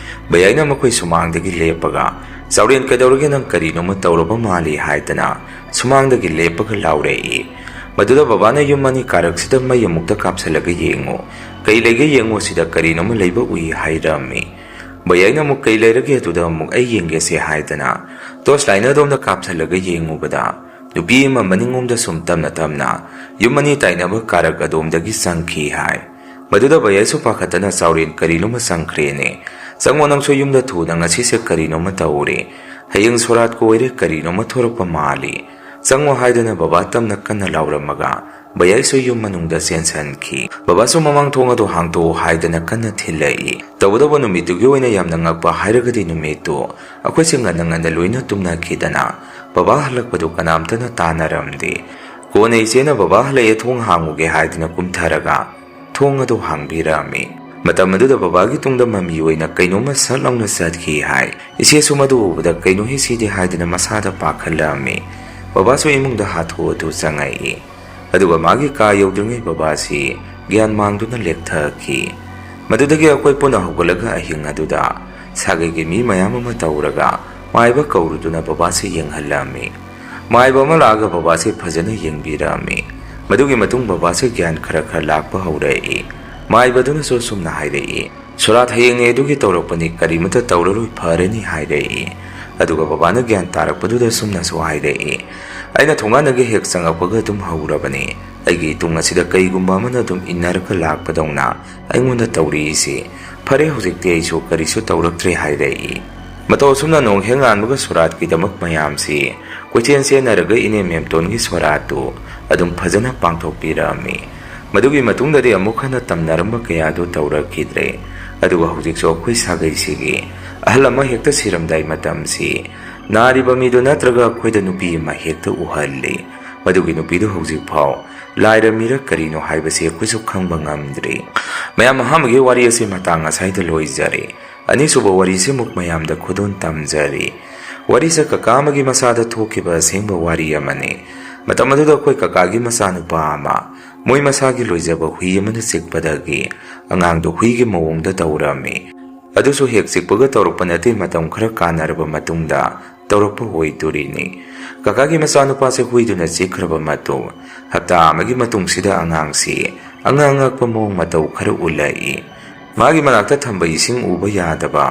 ꯕꯌꯥꯏꯅ ꯃꯈꯣꯏ ꯁꯨꯃꯥꯡꯗꯒꯤ ꯂꯦꯞꯄꯒ, "ꯆꯥꯎꯔꯦꯟ, ꯀꯩꯗꯧꯔꯒꯦ? ꯅꯪ ꯀꯔꯤꯅꯣꯃ ꯇꯧꯔꯕ ꯃꯥꯜꯂꯤ" ꯍꯥꯏꯗꯅ ꯁꯨꯃꯥꯡꯗꯒꯤ ꯂꯦꯞꯄꯒ ꯂꯥꯎꯔꯛꯏ꯫ ꯃꯗꯨꯗ ꯕꯕꯥꯅ ꯌꯨꯝ ꯑꯅꯤ ꯀꯥꯔꯛꯁꯤꯗ ꯃꯩ ꯑꯃꯨꯛꯇ ꯀꯥꯞꯁꯤꯜꯂꯒ ꯌꯦꯡꯉꯨ, ꯀꯩ ꯂꯩꯒꯦ ꯌꯦꯡꯉꯨ, ꯁꯤꯗ ꯀꯔꯤꯅꯣꯃ ꯂꯩꯕ ꯎꯏ ꯍꯥꯏꯔꯝꯃꯤ꯫ ꯕꯌꯥꯏꯅ ꯑꯃꯨꯛ, "ꯀꯩ ꯂꯩꯔꯒꯦ ꯑꯗꯨꯗ ꯑꯃꯨꯛ ꯑꯩ ꯌꯦꯡꯒꯦꯁꯦ" ꯍꯥꯏꯗꯅ ꯇꯣꯔꯆ ꯂꯥꯏꯠꯅ ꯑꯗꯣꯝꯗ ꯀꯥꯞꯁꯤꯜꯂꯒ ꯌꯦꯡꯉꯨꯕꯗ ꯅꯨꯄꯤ ꯑꯃ ꯃꯅꯤꯡꯂꯣꯝꯗ ꯁꯨꯝ ꯇꯞꯅ ꯇꯞꯅ ꯌꯨꯝ ꯑꯅꯤ ꯇꯥꯏꯅꯕ ꯀꯥꯔꯛ ꯑꯗꯣꯝꯗꯒꯤ ꯆꯪꯈꯤ ꯍꯥꯏ꯫ ꯃꯗꯨꯗ ꯕꯌꯥꯏꯁꯨ ꯄꯥꯈꯠꯇꯅ, "ꯆꯥꯎꯔꯦꯟ, ꯀꯔꯤꯅꯣꯃ ꯆꯪꯈ꯭ꯔꯦꯅꯦ꯫ ꯆꯪꯉꯣ ꯅꯪꯁꯨ ꯌꯨꯝꯗ ꯊꯨꯅ, ꯉꯁꯤꯁꯦ ꯀꯔꯤꯅꯣꯃ ꯇꯧꯔꯦ꯫ ꯍꯌꯦꯡ ꯁꯣꯔꯥꯠꯀ ꯑꯣꯏꯔꯦ, ꯀꯔꯤꯅꯣꯃ ꯊꯣꯔꯛꯄ ꯃꯥꯜꯂꯤ꯫ ꯆꯪꯉꯣ" ꯍꯥꯏꯗꯨꯅ ꯕꯕꯥ ꯇꯞꯅ ꯀꯟꯅ ꯂꯥꯎꯔꯝꯃꯒ ꯕꯌꯥꯏꯁꯨ ꯌꯨꯝ ꯃꯅꯨꯡꯗ ꯆꯦꯟꯁꯤꯟꯈꯤ꯫ ꯕꯕꯥꯁꯨ ꯃꯃꯥꯡ ꯊꯣꯡ ꯑꯗꯨ ꯍꯥꯡꯗꯣꯛꯎ ꯍꯥꯏꯗꯅ ꯀꯟꯅ ꯊꯤꯜꯂꯛꯏ꯫ ꯇꯧꯕꯇꯕꯨ ꯅꯨꯃꯤꯠꯇꯨꯒꯤ ꯑꯣꯏꯅ ꯌꯥꯝꯅ ꯉꯛꯄ ꯍꯥꯏꯔꯒꯗꯤ ꯅꯨꯃꯤꯠꯇꯨ ꯑꯩꯈꯣꯏꯁꯦ ꯉꯟꯅ ꯉꯟꯅ ꯂꯣꯏꯅ ꯇꯨꯝꯅꯈꯤꯗꯅ ꯕꯕꯥ ꯍꯜꯂꯛꯄꯗꯨ ꯀꯅꯥꯝꯇꯅ ꯇꯥꯅꯔꯝꯗꯦ꯫ ꯀꯣꯟꯅ ꯏꯆꯦꯅ ꯕꯕꯥ ꯍꯜꯂꯛꯑꯦ, ꯊꯣꯡ ꯍꯥꯡꯉꯨꯒꯦ ꯍꯥꯏꯗꯅ ꯀꯨꯝꯊꯔꯒ ꯊꯣꯡ ꯑꯗꯨ ꯍꯥꯡꯕꯤꯔꯝꯃꯤ꯫ ꯃꯇꯝ ꯑꯗꯨꯗ ꯕꯕꯥꯒꯤ ꯇꯨꯡꯗ ꯃꯃꯤ ꯑꯣꯏꯅ ꯀꯩꯅꯣꯝꯃ ꯁꯠ ꯂꯥꯎꯅ ꯆꯠꯈꯤ ꯍꯥꯏ꯫ ꯏꯆꯦꯁꯨ ꯃꯗꯨ ꯎꯕꯗ ꯀꯩꯅꯣꯍꯦ ꯁꯤꯗꯤ ꯍꯥꯏꯗꯨꯅ ꯃꯁꯥꯗ ꯄꯥꯈꯠꯂꯝꯃꯤ꯫ ꯕꯕꯥꯁꯨ ꯏꯃꯨꯡꯗ ꯍꯥꯊꯨ ꯍꯥꯊꯨ ꯆꯪꯉꯛꯏ꯫ ꯑꯗꯨꯒ ꯃꯥꯒꯤ ꯀꯥ ꯌꯧꯗ꯭ꯔꯤꯉꯩ ꯕꯕꯥꯁꯤ ꯒ꯭ꯌꯥꯟ ꯃꯥꯡꯗꯨꯅ ꯂꯦꯛꯊꯈꯤ꯫ ꯃꯗꯨꯗꯒꯤ ꯑꯩꯈꯣꯏ ꯄꯨꯟꯅ ꯍꯧꯒꯠꯂꯒ ꯑꯍꯤꯡ ꯑꯗꯨꯗ ꯁꯥꯒꯩꯒꯤ ꯃꯤ ꯃꯌꯥꯝ ꯑꯃ ꯇꯧꯔꯒ ꯃꯥꯏꯕ ꯀꯧꯔꯨꯗꯨꯅ ꯕꯕꯥꯁꯤ ꯌꯦꯡꯍꯜꯂꯝꯃꯤ꯫ ꯃꯥꯏꯕ ꯑꯃ ꯂꯥꯛꯑꯒ ꯕꯕꯥꯁꯤ ꯐꯖꯅ ꯌꯦꯡꯕꯤꯔꯝꯃꯤ꯫ ꯃꯗꯨꯒꯤ ꯃꯇꯨꯡ ꯕꯕꯥꯁꯤ ꯒ꯭ꯌꯥꯟ ꯈꯔ ꯈꯔ ꯂꯥꯛꯄ ꯍꯧꯔꯛꯏ꯫ ꯃꯥꯏꯕꯗꯨꯅꯁꯨ ꯑꯁꯨꯝꯅ ꯍꯥꯏꯔꯛꯏ, "ꯁꯣꯔꯥꯠ ꯍꯌꯦꯡꯅꯦ ꯑꯗꯨꯒꯤ ꯇꯧꯔꯛꯄꯅꯤ, ꯀꯔꯤꯃꯇ ꯇꯧꯔꯔꯣꯏ, ꯐꯔꯅꯤ," ꯍꯥꯏꯔꯛꯏ꯫ ꯑꯗꯨꯒ ꯕꯕꯥꯅ ꯒ꯭ꯌꯥꯟ ꯇꯥꯔꯛꯄꯗꯨꯗ ꯑꯁꯨꯝꯅꯁꯨ ꯍꯥꯏꯔꯛꯏ, "ꯑꯩꯅ ꯊꯣꯡꯒꯥꯟꯗꯒꯤ ꯍꯦꯛ ꯆꯪꯉꯛꯄꯒ ꯑꯗꯨꯝ ꯍꯧꯔꯕꯅꯤ꯫ ꯑꯩꯒꯤ ꯏꯇꯨꯡ ꯑꯁꯤꯗ ꯀꯩꯒꯨꯝꯕ ꯑꯃꯅ ꯑꯗꯨꯝ ꯏꯟꯅꯔꯒ ꯂꯥꯛꯄꯗꯧꯅ ꯑꯩꯉꯣꯟꯗ ꯇꯧꯔꯤꯁꯤ꯫ ꯐꯔꯦ, ꯍꯧꯖꯤꯛꯇꯤ ꯑꯩꯁꯨ ꯀꯔꯤꯁꯨ ꯇꯧꯔꯛꯇ꯭ꯔꯦ," ꯍꯥꯏꯔꯛꯏ꯫ ꯃꯇꯧ ꯑꯁꯨꯝꯅ ꯅꯣꯡ ꯍꯦꯛ ꯉꯥꯟꯕꯒ ꯁꯣꯔꯥꯠꯀꯤꯗꯃꯛ ꯃꯌꯥꯝꯁꯤ ꯀꯣꯏꯆꯦꯟ ꯆꯦꯟꯅꯔꯒ ꯏꯅꯦ ꯃꯦꯝꯇꯣꯟꯒꯤ ꯁꯣꯔꯥꯠꯇꯨ ꯑꯗꯨꯝ ꯐꯖꯅ ꯄꯥꯡꯊꯣꯛꯄꯤꯔꯛꯑꯝꯃꯤ꯫ ꯃꯗꯨꯒꯤ ꯃꯇꯨꯡꯗꯗꯤ ꯑꯃꯨꯛ ꯍꯟꯅ ꯇꯝꯅꯔꯝꯕ ꯀꯌꯥꯗꯨ ꯇꯧꯔꯛꯈꯤꯗ꯭ꯔꯦ꯫ ꯑꯗꯨꯒ ꯍꯧꯖꯤꯛꯁꯨ ꯑꯩꯈꯣꯏ ꯁꯥꯒꯩꯁꯤꯒꯤ ꯑꯍꯜ ꯑꯃ ꯍꯦꯛꯇ ꯁꯤꯔꯝꯗꯥꯏ ꯃꯇꯝꯁꯤ ꯅꯥꯔꯤꯕ ꯃꯤꯗꯨ ꯅꯠꯇ꯭ꯔꯒ ꯑꯩꯈꯣꯏꯗ ꯅꯨꯄꯤ ꯑꯃ ꯍꯦꯛꯇ ꯎꯍꯜꯂꯤ꯫ ꯃꯗꯨꯒꯤ ꯅꯨꯄꯤꯗꯨ ꯍꯧꯖꯤꯛꯐꯥꯎ ꯂꯥꯏꯔ ꯃꯤꯔ ꯀꯔꯤꯅꯣ ꯍꯥꯏꯕꯁꯤ ꯑꯩꯈꯣꯏꯁꯨ ꯈꯪꯕ ꯉꯝꯗ꯭ꯔꯤ꯫ ꯃꯌꯥꯝ, ꯑꯍꯥꯟꯕꯒꯤ ꯋꯥꯔꯤ ꯑꯁꯤ ꯃꯇꯥꯡ ꯑꯁꯥꯏꯗ ꯂꯣꯏꯖꯔꯦ꯫ ꯑꯅꯤꯁꯨꯕ ꯋꯥꯔꯤꯁꯤꯃꯨꯛ ꯃꯌꯥꯝꯗ ꯈꯨꯗꯣꯜ ꯇꯝꯖꯔꯤ꯫ ꯋꯥꯔꯤꯁꯦ ꯀꯀꯥ ꯑꯃꯒꯤ ꯃꯆꯥꯗ ꯊꯣꯛꯈꯤꯕ ꯑꯁꯦꯡꯕ ꯋꯥꯔꯤ ꯑꯃꯅꯤ꯫ ꯃꯇꯝ ꯑꯗꯨꯗ ꯑꯩꯈꯣꯏ ꯀꯀꯥꯒꯤ ꯃꯆꯥꯅꯨꯄꯥ ꯑꯃ ꯃꯣꯏ ꯃꯁꯥꯒꯤ ꯂꯣꯏꯖꯕ ꯍꯨꯏ ꯑꯃꯅ ꯆꯤꯛꯄꯗꯒꯤ ꯑꯉꯥꯡꯗꯨ ꯍꯨꯏꯒꯤ ꯃꯑꯣꯡꯗ ꯇꯧꯔꯝꯃꯤ꯫ ꯑꯗꯨꯁꯨ ꯍꯦꯛ ꯆꯤꯛꯄꯒ ꯇꯧꯔꯛꯄ ꯅꯠꯇꯦ, ꯃꯇꯝ ꯈꯔ ꯀꯥꯟꯅꯔꯕ ꯃꯇꯨꯡꯗ ꯇꯧꯔꯛꯄ ꯑꯣꯏꯗꯣꯔꯤꯅꯤ꯫ ꯀꯀꯥꯒꯤ ꯃꯆꯥꯅꯨꯄꯥꯁꯦ ꯍꯨꯏꯗꯨꯅ ꯆꯤꯛꯈ꯭ꯔꯕ ꯃꯇꯨꯡ ꯍꯞꯇꯥ ꯑꯃꯒꯤ ꯃꯇꯨꯡꯁꯤꯗ ꯑꯉꯥꯡꯁꯤ ꯑꯉꯥꯡ ꯉꯛꯄ ꯃꯑꯣꯡ ꯃꯇꯧ ꯈꯔ ꯎꯠꯂꯛꯏ꯫ ꯃꯥꯒꯤ ꯃꯅꯥꯛꯇ ꯊꯝꯕ ꯏꯁꯤꯡ ꯎꯕ ꯌꯥꯗꯕ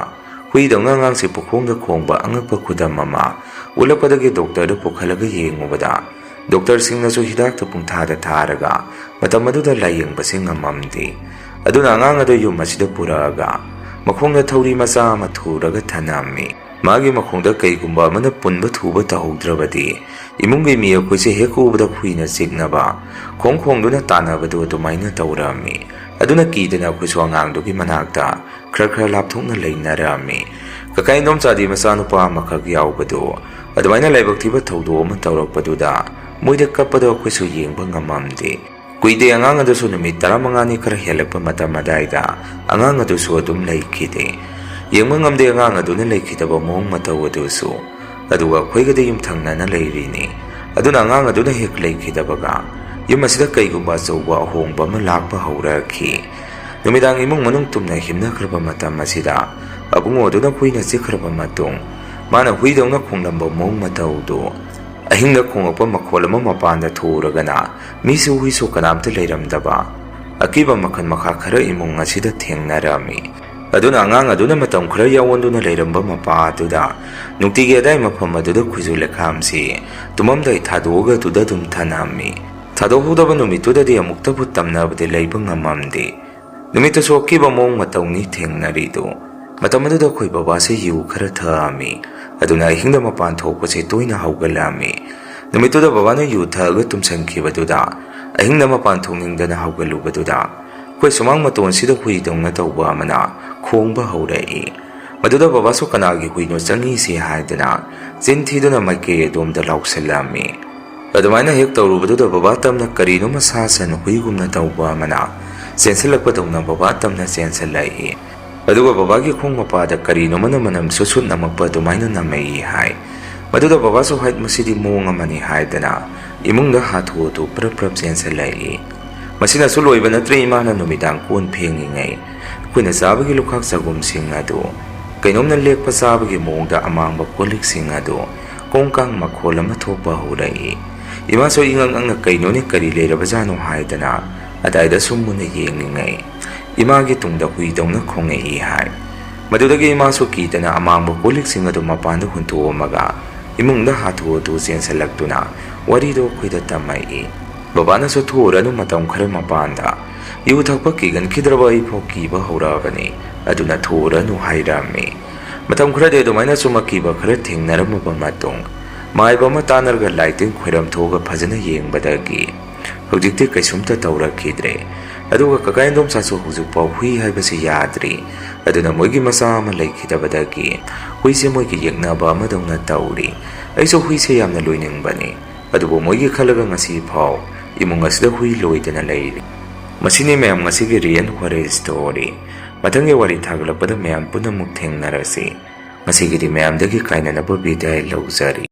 ꯍꯨꯏꯗꯧꯅ ꯑꯉꯥꯡꯁꯤ ꯄꯨꯈꯣꯡꯗ ꯈꯣꯡꯕ ꯑꯉꯛꯄ ꯈꯨꯗꯝ ꯑꯃ ꯎꯠꯂꯛꯄꯗꯒꯤ ꯗꯣꯛꯇꯔꯗ ꯄꯨꯈꯠꯂꯒ ꯌꯦꯡꯉꯨꯕꯗ ꯗꯣꯛꯇꯔꯁꯤꯡꯅꯁꯨ ꯍꯤꯗꯥꯛꯇ ꯄꯨꯡꯊꯥꯗ ꯊꯥꯔꯒ ꯃꯇꯝ ꯑꯗꯨꯗ ꯂꯥꯌꯦꯡꯕꯁꯤ ꯉꯝꯃꯝꯗꯦ꯫ ꯑꯗꯨꯅ ꯑꯉꯥꯡ ꯑꯗꯨ ꯌꯨꯝ ꯑꯁꯤꯗ ꯄꯨꯔꯛꯑꯒ ꯃꯈꯣꯡꯗ ꯊꯧꯔꯤ ꯃꯆꯥ ꯑꯃ ꯊꯨꯔꯒ ꯊꯅꯝꯃꯤ꯫ ꯃꯥꯒꯤ ꯃꯈꯣꯡꯗ ꯀꯩꯒꯨꯝꯕ ꯑꯃꯅ ꯄꯨꯟꯕ ꯊꯨꯕ ꯇꯧꯍꯧꯗ꯭ꯔꯕꯗꯤ ꯏꯃꯨꯡꯒꯤ ꯃꯤ ꯑꯩꯈꯣꯏꯁꯦ ꯍꯦꯛ ꯎꯕꯗ ꯍꯨꯏꯅ ꯆꯤꯛꯅꯕ, ꯈꯣꯡ ꯈꯣꯡꯗꯨꯅ ꯇꯥꯟꯅꯕꯗꯨ ꯑꯗꯨꯃꯥꯏꯅ ꯇꯧꯔꯝꯃꯤ꯫ ꯑꯗꯨꯅ ꯀꯤꯗꯅ ꯑꯩꯈꯣꯏꯁꯨ ꯑꯉꯥꯡꯗꯨꯒꯤ ꯃꯅꯥꯛꯇ ꯈꯔ ꯈꯔ ꯂꯥꯞꯊꯣꯛꯅ ꯂꯩꯅꯔꯝꯃꯤ꯫ ꯀꯀꯥ ꯏꯟꯗꯣꯝꯆꯥꯗꯤ ꯃꯆꯥꯅꯨꯄꯥ ꯑꯃꯈꯛ ꯌꯥꯎꯕꯗꯨ ꯑꯗꯨꯃꯥꯏꯅ ꯂꯥꯏꯕꯛ ꯊꯤꯕ ꯊꯧꯗꯣꯛ ꯑꯃ ꯇꯧꯔꯛꯄꯗꯨꯗ ꯃꯣꯏꯗ ꯀꯞꯄꯗꯣ ꯑꯩꯈꯣꯏꯁꯨ ꯌꯦꯡꯕ ꯉꯝꯃꯝꯗꯦ꯫ ꯀꯨꯏꯗꯦ, ꯑꯉꯥꯡ ꯑꯗꯨꯁꯨ ꯅꯨꯃꯤꯠ ꯇꯔꯥꯃꯉꯥꯅꯤ ꯈꯔ ꯍꯦꯜꯂꯛꯄ ꯃꯇꯝ ꯑꯗꯥꯏꯗ ꯑꯉꯥꯡ ꯑꯗꯨꯁꯨ ꯑꯗꯨꯝ ꯂꯩꯈꯤꯗꯦ꯫ ꯌꯦꯡꯕ ꯉꯝꯗꯦ, ꯑꯉꯥꯡ ꯑꯗꯨꯅ ꯂꯩꯈꯤꯗꯕ ꯃꯑꯣꯡ ꯃꯇꯧ ꯑꯗꯨꯁꯨ꯫ ꯑꯗꯨꯒ ꯑꯩꯈꯣꯏꯒꯗꯤ ꯌꯨꯝꯊꯪꯅꯅ ꯂꯩꯔꯤꯅꯤ꯫ ꯑꯗꯨꯅ ꯑꯉꯥꯡ ꯑꯗꯨꯅ ꯍꯦꯛ ꯂꯩꯈꯤꯗꯕꯒ ꯌꯨꯝ ꯑꯁꯤꯗ ꯀꯩꯒꯨꯝꯕ ꯑꯆꯧꯕ ꯑꯍꯣꯡꯕ ꯑꯃ ꯂꯥꯛꯄ ꯍꯧꯔꯛꯈꯤ꯫ ꯅꯨꯃꯤꯗꯥꯡ ꯏꯃꯨꯡ ꯃꯅꯨꯡ ꯇꯨꯝꯅ ꯍꯤꯞꯅꯈ꯭ꯔꯕ ꯃꯇꯝ ꯑꯁꯤꯗ ꯑꯕꯨꯡꯉꯣ ꯑꯗꯨꯅ ꯍꯨꯏꯅ ꯆꯤꯛꯈ꯭ꯔꯕ ꯃꯇꯨꯡ ꯃꯥꯅ ꯍꯨꯏꯗꯧꯅ ꯈꯣꯡꯂꯝꯕ ꯃꯑꯣꯡ ꯃꯇꯧꯗꯨ, ꯑꯍꯤꯡꯗ ꯈꯣꯡꯂꯛꯄ ꯃꯈꯣꯜ ꯑꯃ ꯃꯄꯥꯟꯗ ꯊꯣꯛꯎꯔꯒꯅ ꯃꯤꯁꯨ ꯍꯨꯏꯁꯨ ꯀꯅꯥꯝꯇ ꯂꯩꯔꯝꯗꯕ ꯑꯀꯤꯕ ꯃꯈꯜ ꯃꯈꯥ ꯈꯔ ꯏꯃꯨꯡ ꯑꯁꯤꯗ ꯊꯦꯡꯅꯔꯝꯃꯤ꯫ ꯑꯗꯨꯅ ꯑꯉꯥꯡ ꯑꯗꯨꯅ ꯃꯇꯝ ꯈꯔ ꯌꯥꯑꯣꯟꯗꯨꯅ ꯂꯩꯔꯝꯕ ꯃꯄꯥ ꯑꯗꯨꯗ ꯅꯨꯡꯇꯤꯒꯤ ꯑꯗꯥꯏ ꯃꯐꯝ ꯑꯗꯨꯗ ꯈꯨꯖꯨ ꯂꯩꯈꯥꯝꯁꯤ ꯇꯨꯝꯃꯝꯗꯥꯏ ꯊꯥꯗꯣꯛꯑꯒ ꯑꯗꯨꯗ ꯑꯗꯨꯝ ꯊꯅꯝꯃꯤ꯫ ꯊꯥꯗꯣꯛꯍꯧꯗꯕ ꯅꯨꯃꯤꯠꯇꯨꯗꯗꯤ ꯑꯃꯨꯛꯇꯕꯨ ꯇꯝꯅꯕꯗꯤ ꯂꯩꯕ ꯉꯝꯃꯝꯗꯦ꯫ ꯅꯨꯃꯤꯠꯇꯨꯁꯨ ꯑꯀꯤꯕ ꯃꯑꯣꯡ ꯃꯇꯧꯅꯤ ꯊꯦꯡꯅꯔꯤꯗꯨ꯫ ꯃꯇꯝ ꯑꯗꯨꯗ ꯑꯩꯈꯣꯏ ꯕꯕꯥꯁꯦ ꯌꯨ ꯈꯔ ꯊꯛꯑꯝꯃꯤ꯫ ꯑꯗꯨꯅ ꯑꯍꯤꯡꯗ ꯃꯄꯥꯟ ꯊꯣꯛꯄꯁꯦ ꯇꯣꯏꯅ ꯍꯧꯒꯠꯂꯛꯑꯝꯃꯤ꯫ ꯅꯨꯃꯤꯠꯇꯨꯗ ꯕꯕꯥꯅ ꯌꯨ ꯊꯛꯑꯒ ꯇꯨꯝꯁꯟꯈꯤꯕꯗꯨꯗ ꯑꯍꯤꯡꯗ ꯃꯄꯥꯟ ꯊꯣꯛꯅꯤꯡꯗꯅ ꯍꯧꯒꯠꯂꯨꯕꯗꯨꯗ ꯑꯩꯈꯣꯏ ꯁꯨꯃꯥꯡ ꯃꯇꯣꯟꯁꯤꯗ ꯍꯨꯏꯗꯧꯅ ꯇꯧꯕ ꯑꯃꯅ ꯈꯣꯡꯕ ꯍꯧꯔꯛꯏ꯫ ꯃꯗꯨꯗ ꯕꯕꯥꯁꯨ ꯀꯅꯥꯒꯤ ꯍꯨꯏꯅꯣ ꯆꯪꯉꯤꯁꯤ ꯍꯥꯏꯗꯅ ꯆꯤꯟ ꯊꯤꯗꯨꯅ ꯃꯥꯏꯀꯩ ꯑꯗꯣꯝꯗ ꯂꯥꯎꯁꯜꯂꯝꯃꯤ꯫ ꯑꯗꯨꯃꯥꯏꯅ ꯍꯦꯛ ꯇꯧꯔꯨꯕꯗꯨꯗ ꯕꯕꯥ ꯇꯝꯅ ꯀꯔꯤꯅꯣꯃ ꯁꯥ ꯁꯟ ꯍꯨꯏꯒꯨꯝꯅ ꯇꯧꯕ ꯑꯃꯅ ꯆꯦꯟꯁꯤꯜꯂꯛꯄꯗꯧꯅ ꯕꯕꯥ ꯇꯝꯅ ꯆꯦꯟꯁꯤꯜꯂꯛꯏ꯫ ꯑꯗꯨꯒ ꯕꯕꯥꯒꯤ ꯈꯣꯡ ꯃꯄꯥꯗ ꯀꯔꯤꯅꯣꯃꯅ ꯃꯅꯝ ꯁꯨꯠ ꯁꯨꯠ ꯅꯝꯃꯛꯄ ꯑꯗꯨꯃꯥꯏꯅ ꯅꯝꯃꯛꯏ ꯍꯥꯏ꯫ ꯃꯗꯨꯗ ꯕꯕꯥꯁꯨ ꯍꯥꯏꯠ ꯃꯁꯤꯗꯤ ꯃꯑꯣꯡ ꯑꯃꯅꯤ ꯍꯥꯏꯗꯅ ꯏꯃꯨꯡꯗ ꯍꯥꯊꯨ ꯍꯥꯊꯨ ꯄ꯭ꯔꯞ ꯄ꯭ꯔꯞ ꯆꯦꯟꯁꯤꯜꯂꯛꯏ꯫ ꯃꯁꯤꯅꯁꯨ ꯂꯣꯏꯕ ꯅꯠꯇ꯭ꯔꯦ, ꯏꯃꯥꯅ ꯅꯨꯃꯤꯗꯥꯡ ꯀꯣꯟ ꯐꯦꯡꯉꯤꯉꯩ ꯑꯩꯈꯣꯏꯅ ꯆꯥꯕꯒꯤ ꯂꯨꯈꯥꯛ ꯆꯒꯨꯝꯁꯤꯡ ꯑꯗꯨ ꯀꯩꯅꯣꯝꯅ ꯂꯦꯛꯄ ꯆꯥꯕꯒꯤ ꯃꯑꯣꯡꯗ ꯑꯃꯥꯡꯕ ꯀꯣꯜꯂꯤꯛꯁꯤꯡ ꯑꯗꯨ ꯀꯣꯡ ꯀꯥꯡ ꯃꯈꯣꯜ ꯑꯃ ꯊꯣꯛꯄ ꯍꯧꯔꯛꯏ꯫ ꯏꯃꯥꯁꯨ ꯏꯉꯛ ꯉꯛꯅ ꯀꯩꯅꯣꯅꯦ, ꯀꯔꯤ ꯂꯩꯔꯕꯖꯥꯠꯅꯣ ꯍꯥꯏꯗꯅ ꯑꯗꯥꯏꯗ ꯁꯨꯝ ꯃꯨꯟꯅ ꯌꯦꯡꯂꯤꯉꯩ ꯏꯃꯥꯒꯤ ꯇꯨꯡꯗ ꯍꯨꯏꯗꯧꯅ ꯈꯣꯡꯉꯛꯏ ꯍꯥꯏ꯫ ꯃꯗꯨꯗꯒꯤ ꯏꯃꯥꯁꯨ ꯀꯤꯗꯅ ꯑꯃꯥꯡꯕ ꯀꯣꯜꯂꯤꯛꯁꯤꯡ ꯑꯗꯨ ꯃꯄꯥꯟꯗ ꯍꯨꯟꯇꯣꯛꯑꯝꯃꯒ ꯏꯃꯨꯡꯗ ꯍꯥꯊꯨ ꯍꯥꯊꯨ ꯆꯦꯟꯁꯤꯜꯂꯛꯇꯨꯅ ꯋꯥꯔꯤꯗꯨ ꯑꯩꯈꯣꯏꯗ ꯇꯝꯃꯛꯏ꯫ ꯕꯕꯥꯅꯁꯨ "ꯊꯣꯛꯎꯔꯅꯨ, ꯃꯇꯝ ꯈꯔ ꯃꯄꯥꯟꯗ ꯌꯨ ꯊꯛꯄ ꯀꯤꯒꯟꯈꯤꯗ꯭ꯔꯕ ꯑꯩꯐꯥꯎ ꯀꯤꯕ ꯍꯧꯔꯛꯑꯕꯅꯤ, ꯑꯗꯨꯅ ꯊꯣꯛꯎꯔꯅꯨ" ꯍꯥꯏꯔꯝꯃꯤ꯫ ꯃꯇꯝ ꯈꯔꯗꯤ ꯑꯗꯨꯃꯥꯏꯅ ꯁꯨꯝ ꯑꯀꯤꯕ ꯈꯔ ꯊꯦꯡꯅꯔꯝꯃꯕ ꯃꯇꯨꯡ, ꯃꯥꯏꯕ ꯑꯃ ꯇꯥꯟꯅꯔꯒ ꯂꯥꯏ ꯇꯤꯟ ꯈꯣꯏꯔꯝ ꯊꯣꯛꯑꯒ ꯐꯖꯅ ꯌꯦꯡꯕꯗꯒꯤ ꯍꯧꯖꯤꯛꯇꯤ ꯀꯩꯁꯨꯝꯇ ꯇꯧꯔꯛꯈꯤꯗ꯭ꯔꯦ꯫ ꯑꯗꯨꯒ ꯀꯀꯥ ꯏꯟꯗꯣꯝꯆꯥꯁꯨ ꯍꯧꯖꯤꯛꯐꯥꯎ ꯍꯨꯏ ꯍꯥꯏꯕꯁꯤ ꯌꯥꯗ꯭ꯔꯤ꯫ ꯑꯗꯨꯅ ꯃꯣꯏꯒꯤ ꯃꯆꯥ ꯑꯃ ꯂꯩꯈꯤꯗꯕꯗꯒꯤ ꯍꯨꯏꯁꯦ ꯃꯣꯏꯒꯤ ꯌꯦꯛꯅꯕ ꯑꯃꯗꯧꯅ ꯇꯧꯔꯤ꯫ ꯑꯩꯁꯨ ꯍꯨꯏꯁꯦ ꯌꯥꯝꯅ ꯂꯣꯏꯅꯤꯡꯕꯅꯤ, ꯑꯗꯨꯕꯨ ꯃꯣꯏꯒꯤ ꯈꯜꯂꯒ ꯉꯁꯤ ꯐꯥꯎ ꯏꯃꯨꯡ ꯑꯁꯤꯗ ꯍꯨꯏ ꯂꯣꯏꯗꯅ ꯂꯩꯔꯤ꯫ ꯃꯁꯤꯅꯤ ꯃꯌꯥꯝ ꯉꯁꯤꯒꯤ real horror story꯫ ꯃꯊꯪꯒꯤ ꯋꯥꯔꯤ ꯊꯥꯒꯠꯂꯛꯄꯗ ꯃꯌꯥꯝ ꯄꯨꯟꯅ ꯑꯃꯨꯛ ꯊꯦꯡꯅꯔꯁꯤ꯫ ꯉꯁꯤꯒꯤꯗꯤ ꯃꯌꯥꯝꯗꯒꯤ ꯀꯥꯏꯅꯅꯕ ꯕꯤꯗꯥꯏ ꯂꯧꯖꯔꯤ꯫